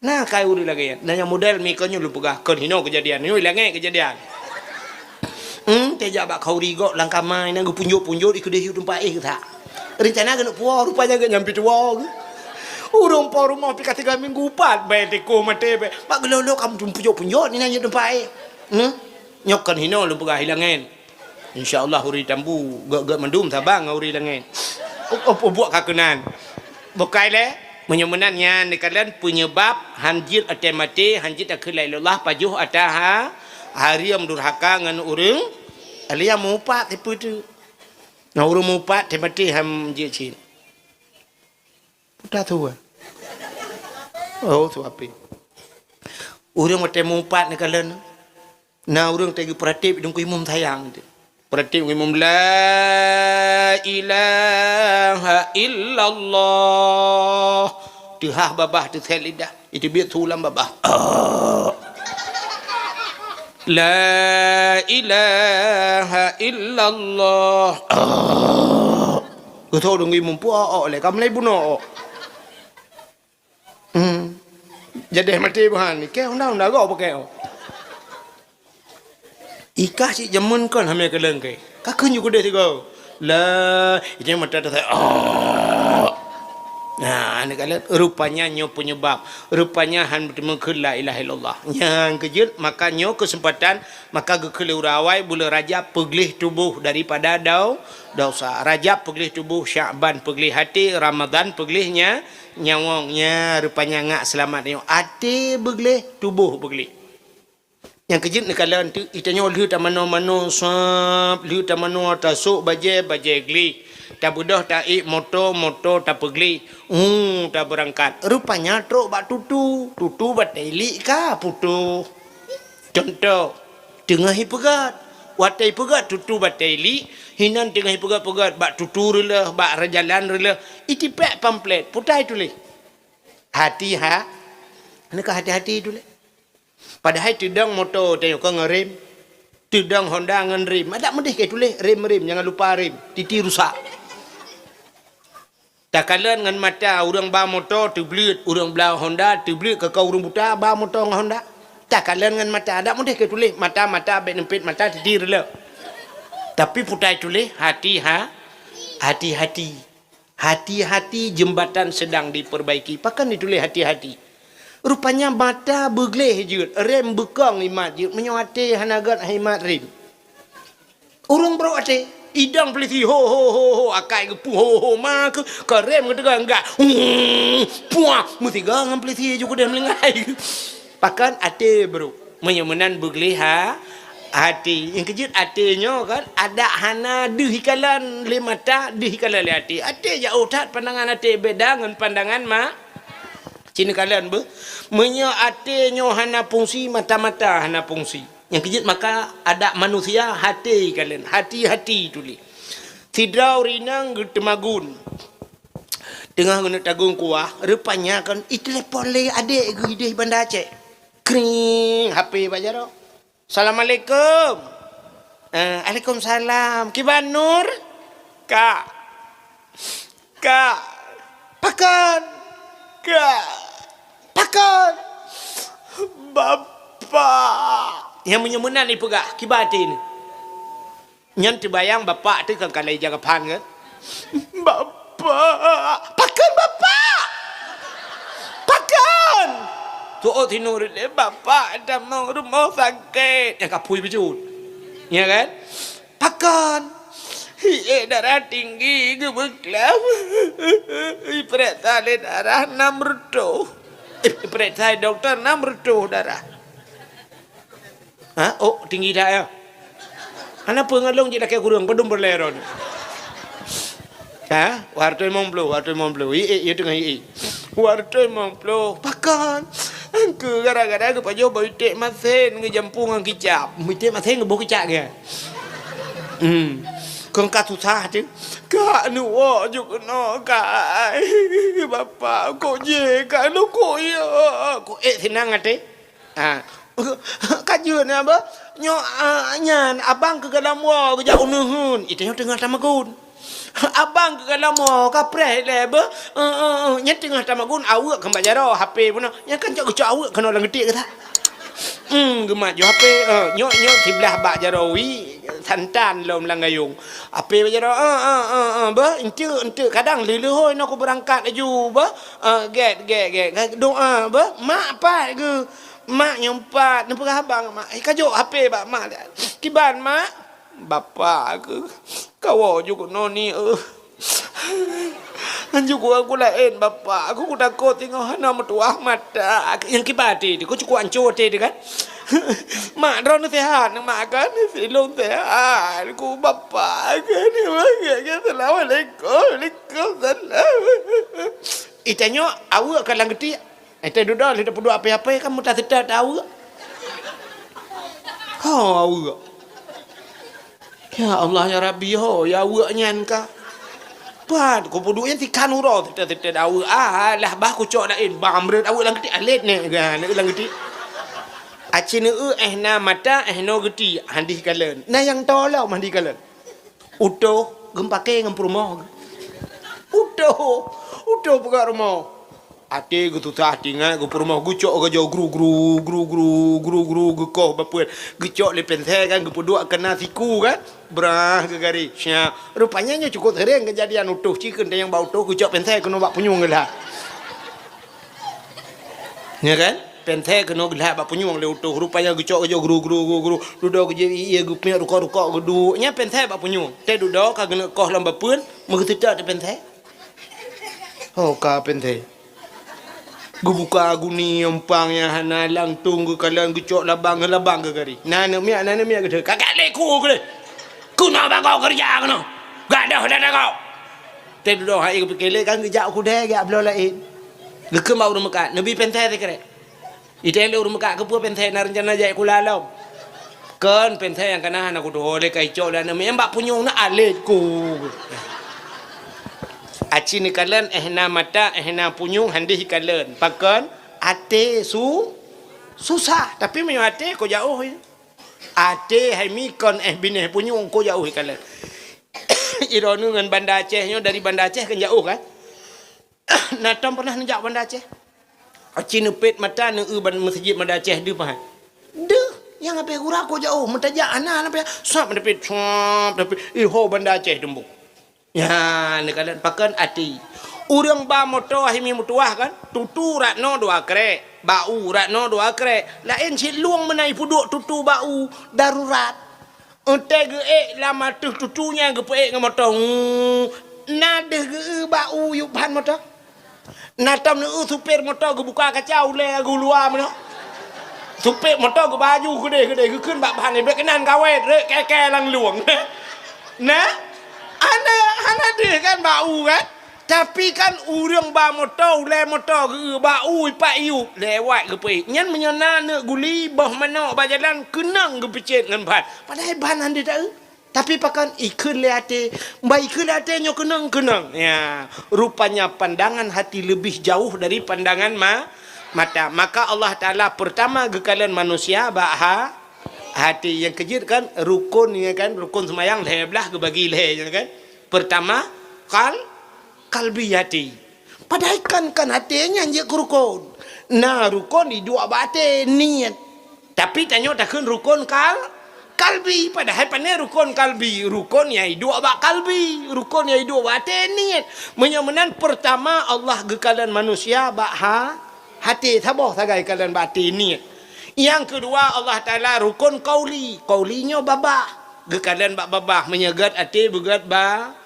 Na kai ureueng lagèe nyan. Na nyang model mi kon nyoe lôn peugah, kon hinoe keujadian. Nyoe langèt keujadian. Hmm, teuh jak bak khauri gob lam kama, inan geupunjot-punjot, ikeudeh yue teumpat éh geutak. Reuncana geuneuk puwoe, rupanya geuh nyan pih tuwoe geuh. Ureueng po rumoh pih ka tiga minggu pat, bèe tikoh maté bèe. Bak geulolo ka meupunjot-punjot, inan yue teumpat éh. Hmm? Nyoe kon hinoe lôn peugah, i langèt. Insya Allah ureueng tambu gèt-gèt mandum saban ngon ureueng langèt. Ôp, ôp, ôp, buet ka keunan. Bukai lé, meunyoe meunan nyan neukalon peunyeubab han jeuet watèe maté, han jeuet takheun la ilaha illallah, pajoh ata ha-, hareuem durhaka ngon ureueng, alia meuupat sipeue teuk. Ngon ureueng meuupat teuh maté han jeuet cit. Peue tatuan? Oh, su apé. Ureueng watèe meuupat neukalon. Na ureueng teuh geupeuratéb deungon imum sayang teuh. Peuratéb deungon imum, "La ilaha illallah." Teuhah babah teusèt lidah. Iteubiet su lam babah. "La ilaha illallah." Geutho deungon imum, puok lé, ka mulai bunoe. Hmm. Jadeh maté buhan, kèe honda-honda gob pakèk. Ikah cit jameun kon hamé keuleueng kèe. Ka kheun ju keudeh sigoe. La, ijeh mata dah, oh. Nah, ni kalian, rupanya nyoe peunyeubab. Rupanya han meuteumé kheun la ilaha illallah. Nyang keujeuet, maka nyoe keuseumpatan, maka geukheun lé ureueng awai buleuen Rajab peugleh tuboh daripada dau-, dosa. Rajab peugleh tuboh, Syakban peugleh até, Ramadhan peugleh nya-, nyawöng. Nya, rupanya ngak seulamat nyoe. Até beugleh, tuboh beugleh. Nyang keujeuet neukalon teuk, geutanyoe lheueh tamanoe-manoe sab, lheueh tamanoe tasôk bajèe, bajèe gleh. Tabeudôh taék moto, moto tapeugleh. Hu, tabeurangkat. Rupanya trôk bak tutu, tutu batèe lik ka putôh. Cuntoh, teungoh ipeugöt. Watèe ipeugöt tutu batèe lik, hinan teungoh ipeugöt-peugöt bak tutu reuloh, bak reujalan reuloh, itipèk pamflet, peue ta ituléh? Hati ha-, neukah hati-hati ituléh. Padahai teudong moto tanyoe kon ngon rem. Teudong Honda ngon rem. Adak meudeh ka ituléh rem-rem, jangan lupa rem. Titi rusak. Takalon ngon mata ureueng ba moto teubleuet, ureueng ba Honda teubleuet, keu ka ureueng buta ba moto ngon Honda. Takalon ngon mata, adak meudeh ka ituléh mata-mata, bèk neumpet mata, titi reuloh. Tapi peue ta ituléh hati ha-, hati-hati. Hati-hati, jembatan sedang diperbaiki. Pakon ituléh hati-hati? Rupanya mata beugleh jeuet, rem beukong imat jeuet, meunyoe até hana göt imat rem. Ureueng brok até, idong peulisi, ho, ho, ho, ho, akai geupeu, ho, ho, ma keu, ka rem geuteugah enggak. Hmm, puah, meusigoe ngon peulisi ju keudeh meulinggai. Pakon até brok. Meunyoe meunan beugleh ha-, hati. Nyang keujeuet até nyoe kan, adak hana deuh ikalon lé mata, deuh ikalon lé até. Até jiôh that, pandangan até beda ngon pandangan ma-, ci neukalon beuh. Meunyoe até nyoe hana fungsi, mata-mata hana fungsi. Nyang keujeuet maka adak manusia até ikalon. Hati-hati tuléh. Sidroe ureueng inong geuteumagun. Teungoh geuneuk tagun kuah, rupanya kan itelepon lé adék geuh idéh Banda Aceh. Kring, H P bak jaroe. "Assalamualaikum." "Eh, alaikumsalam. Kiban Nur?" "Kak. Kak." "Pakon?" "Kak." "Pakon?" "Bapak." Nyang meunyoe meunan ipeugah, kiban até nyoe. Nyan teubayang bapak teuh kan ka lheueh jak kafan kan? "Bapak!" "Pakon bapak? Pakon?" Tu'oh sinureueng lé bapak tamong rumoh sakét. Nyang ka phui bacut. Ya kan? "Pakon?" "Hi ék darah tinggi geubeuklam. Ipeuriksa lé darah nam reutôh. Ipeuriksa dokto nam reutôh darah." Ha? Oh, tinggi that ya. Hana peue ngon lôn jih lakèe kureueng, padum peureulèe droeneuh. Ha? Dua reutôh limong ploh, dua reutôh limong ploh. Iék, iék, teungoh iék. Dua reutôh limong ploh. Pakon? Engkeu gara-gara geupajoh bak iték masén geujampu ngon kicap. Iték masén geuboh kicap geuh. Hmm. Kon ka susah teuh. Kak, neuwoe ju keunoe, Kak. Bapak, kok jih, Kak, lôn kok ya. Kok ék sinang até. Ha. Ka jeuet nyan, Abah. Nyoe, ah, nyan, abang keugalam woe geujak u neuheun. Itanyoe teungoh tamagun. Abang keu ka lama, ka preh lé beuh. Eh, eh, eh. Nyan teungoh tamagun, aweuek kan bak jaroe, H P bunoe. Nyan kan cok geucok aweuek keunoe lam geutik geuh that. Hmm, geumat ju H P. Eh, nyok, nyok siblah bak jaroe wi, santan lom lam gayong. H P bak jaroe, eh, eh, eh, eh, beuh, enteuk, enteuk. Kadang lheuh-lheuh hôi nyoe ku beurangkat laju, beuh. Eh, gèt, gèt, gèt. Doa, beuh. Mak pat geuh. Mak nyang pat. Neupeugah abang mak. Eh, ka jok H P bak mak. Kiban, Mak? Bapak keuh, kawoe ju keunoe ni, eh. Hanjeuet ku, ku laén bapak, ku, ku takot teungoh hana meutuah mata. Nyang kiban até teuh, ku cukôp ancô até teuh kan. Mak droeneuh seuhat, mak kan? Silôn seuhat, ku bapak kan? Assalamualaikum, waalaikumsalam. Itanyoe aweuek ka lam geutik. Eh, teuh dudoe lheuh tapeuduek apai-apai kan meutaseuta taweuek. Ho, aweuek. Ya Allah, ya Rabbi, ho, ya aweuek nyan ka. Pat, kupeuduek nyan tikan uroe, teuta-teuta aweuek. Ah, lah bah kucok laén, bang meureut aweuek lam geutik, alet nè, ga, nè lam geutik. Aci neu eh na mata, eh no geutik, handi kalon. Na nyang tolom handi kalon. Utoh geupakè ngon peurumoh. Utoh, utoh peugah rumoh. Até geususah tinggai geupeurumoh, geucok gajoh gru, gru, gru, gru, gru, gru, geukoh bapeuet. Geucok lé pensèl kan, geupeuduek keunan siku kan. Brah geugari. Siap. Rupanya nyoe cukup sering kejadian utoh, ci keuntèe nyang bak utoh geucok pensèl keunoe bak punyueng geulah. Ya kan? Pensèl keunoe geulhak bak punyueng lé utoh, rupanya geucok gajoh gru, gru, gru, gru. Dudoe geujeuet ie, geupiet rukok-rukok geuduek. Nyan pensèl bak punyueng. Teuh dudoe ka geuneuk koh lam bapeuet, meugeuseutot teuh pensèl. Ho ka pensèl. Geubuka guni umpang nyang hana, langtong geukalon, geucok labang, labang geugari. Na aneuk miet, na aneuk miet geudeh. Kakak lé ku geudeh. Keunoe bagoe keureuja keunoe. Gadoh dan dagoe. Teuh dudoe hai geupike lé kan geujak u keudè, geujak bloe laén. Geukheun bak ureueng meukat, neubi pensèl sikrek. Itém lé ureueng meukat, keupeue pensèl na reuncana jak sikula lom. Kon pensèl nyang kana hana kutuho lé ka icok lé aneuk miet, bak punyueng na alet ku. Aci neukalon, eh na mata, eh na punyueng, handéh ikalon. Pakon? Até su-, susah. Tapi meunyoe até ko jaoh, ya. Até hai mi kon eh binéh punyueng ko jaoh ikalon. Droeneuh ngon Banda Aceh nyoe dari Banda Aceh kan jaoh kan? Na tom pernah neujak Banda Aceh? Aci neupet mata neu-eu ban meuseujid Banda Aceh deuh pahat. Deuh, nyang abéh gura ko jaoh, meutajak hana na payah. Sab neupet, sab neupet. Iho Banda Aceh teumbok. Nyan, neukalon pakon até. Ureueng ba moto hai mi meutuwah kan? Tutu rat noe dua krek, bak u rat noe dua krek. Laén cit lueng meunan ipeuduek tutu bak u darurat. Eunteuk geuék lam ateueh tutu nyan geupeuék ngon moto. Huu. Na deuh geu-eu bak u yup ban moto. Na tom neu-eu supir moto geubuka kaca ulèe geuh luwa meunoe. Supir moto geubaju keudeh-keudeh geukheun bak ban, "Bék keunan gawét, rek kèe-kèe lam lueng." Na? Hana, hana deuh kan bak u kan? Tapi kan ureueng ba moto, ulèe moto geu-eu bak u ipak iyup, lewat geupeuék. Nyan meunyoe na aneuk guli boh manok bak jalan, keunong geupeucet ngon ban. Padahai ban hana deuh ta-eu. Tapi pakon ikheun lé até, bah ikheun lé até nyoe keunong-keunong. Ya, rupanya pandangan hati lebih jauh dari pandangan ma-, mata. Maka Allah Taala pertama geukalon manusia bak ha-, hati. Nyang keujeuet kan rukun, ya kan, rukun seumayang lhèe blaih geubagi lhèe, ya kan. Pertama, kal-, kalbi, hati. Padahai kan, kan até nyan jeuet keu rukon. Na rukon iduek bak até, niet. Tapi tanyoe takheun rukon kal-, kalbi. Padahai pane rukon kalbi? Rukon nyang iduek bak kalbi. Rukon nyang iduek bak até, niet. Meunyoe meunan, peurtama Allah geukalon manusia bak ha-, até, saboh sagai kalon bak até, niet. Nyang keudua, Allah Taala rukon qauli. Qauli nyoe babah. Geukalon bak babah, meunyoe gèt até beugèt ba-,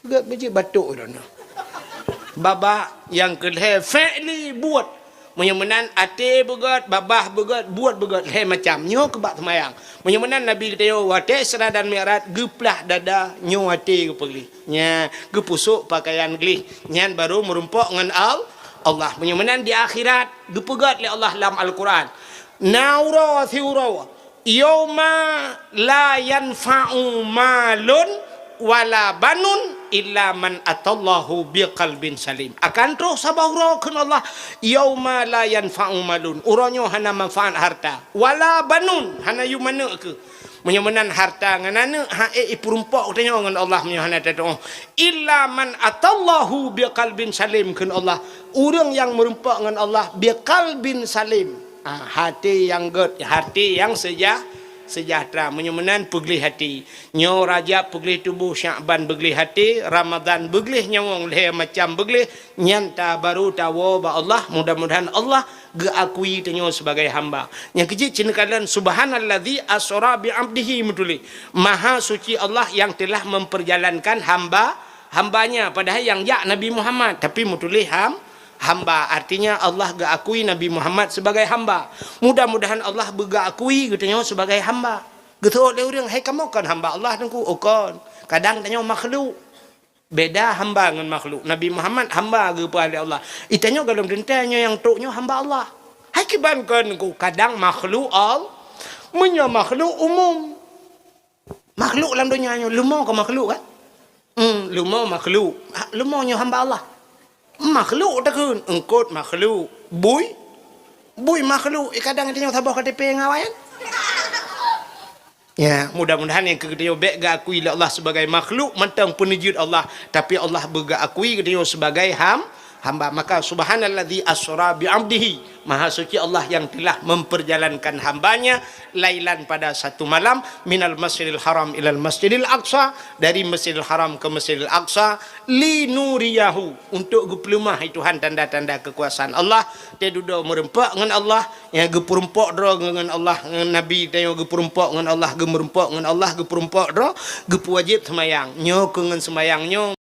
Peugèt beujeuet batuk droeneuh. Babah nyang keulhèe fi'li, buet. Meunyoe meunan até beugèt, babah beugèt, buet beugèt, lhèe macam. Nyoe keu bak seumayang. Meunyoe meunan Nabi geutanyoe watèe Isra dan Mi'raj geuplah dada, nyoe até geupeugléh. Nya, geupusok pakaian gléh. Nyan barô meurumpok ngon Al-, Allah. Meunyoe meunan di akhirat geupeugèt lé Allah lam Al-Quran. Na uroe siuroe. Yauma la yanfa'u malun wala banun illa man atallahu biqalbin salim. Akan troh saboh uroe kheun Allah, yauma la yanfa'u malun. Uroe nyoe hana manfaat harta. Wala banun, hana yum aneuk keuh. Meunyoe meunan harta ngon aneuëk, han ék ipeurumpok geutanyoe ngon Allah meunyoe hana tatuoh. "Illa man atallahu biqalbin salim," kheun Allah. Ureuëng nyang meurumpok ngon Allah biqalbin salim. Ah, hati nyang gét, hati nyang seja-, sejahtera. Meunyoe meunan peugleh hati. Nyoe Rajab peugleh tuboh, Syakban beugleh hati, Ramadhan beugleh nyawöng, lhée macam beugleh, nyan ta baru tawoe bak Allah. Mudah-mudahan Allah geuakui tanyoe sebagai hamba. Nyang keujeuet ceuneukalan, "Subhanalladzi asra bi abdihi," meutuléh, "Maha suci Allah yang telah memperjalankan hamba, hambanya." Padahai nyang jak Nabi Muhammad, tapi meutuléh ham-, hamba. Artinya Allah geuakui Nabi Muhammad sebagai hamba. Mudah-mudahan Allah beugeuakui geutanyoe sebagai hamba. Geuseuôt lé ureuëng, "Hai kamoe kon hamba Allah, Teungku?" Oh, kon. Kadang tanyoe makhluk. Beda hamba ngon makhluk. Nabi Muhammad hamba geupeugah lé Allah. Itanyoe gohlom teuntée nyoe nyang trok nyoe hamba Allah. Hai kiban kon ku kadang makhluk Allah. Meunyoe makhluk umum. Makhluk lam donya nyoe leumo ka makhluk kan? Hmm, leumo makhluk. Ha, leumo nyoe hamba Allah. Makhluk takheun, eungkot makhluk. Bui, bui makhluk. Eh, kadang itanyoe saboh K T P ngon awai kan? Ya, mudah-mudahan nyang keu geutanyoe bék geuakui lé Allah sebagai makhluk mantong peuneujeuet Allah, tapi Allah beugeuakui geutanyoe sebagai ham-, hamba. Maka, "Subhanalladzi asra bi abdihi," Maha Suci Allah yang telah memperjalankan hambanya lailan, pada satu malam, "minal masjidil haram ilal masjidil aqsa," dari Masjidil Haram ke Masjidil Aqsa, "linuriyahu," untuk geupeuleumah hai Tuhan tanda-tanda kekuasaan Allah. Teududoe meurumpok ngon Allah, ya, geupeurumpok droe ngon Allah, ngon Nabi tanyoe geupeurumpok ngon Allah, geumeurumpok ngon Allah, geupeurumpok droe, geupeuwajéb seumayang. Nyoe keu ngon seumayang nyoe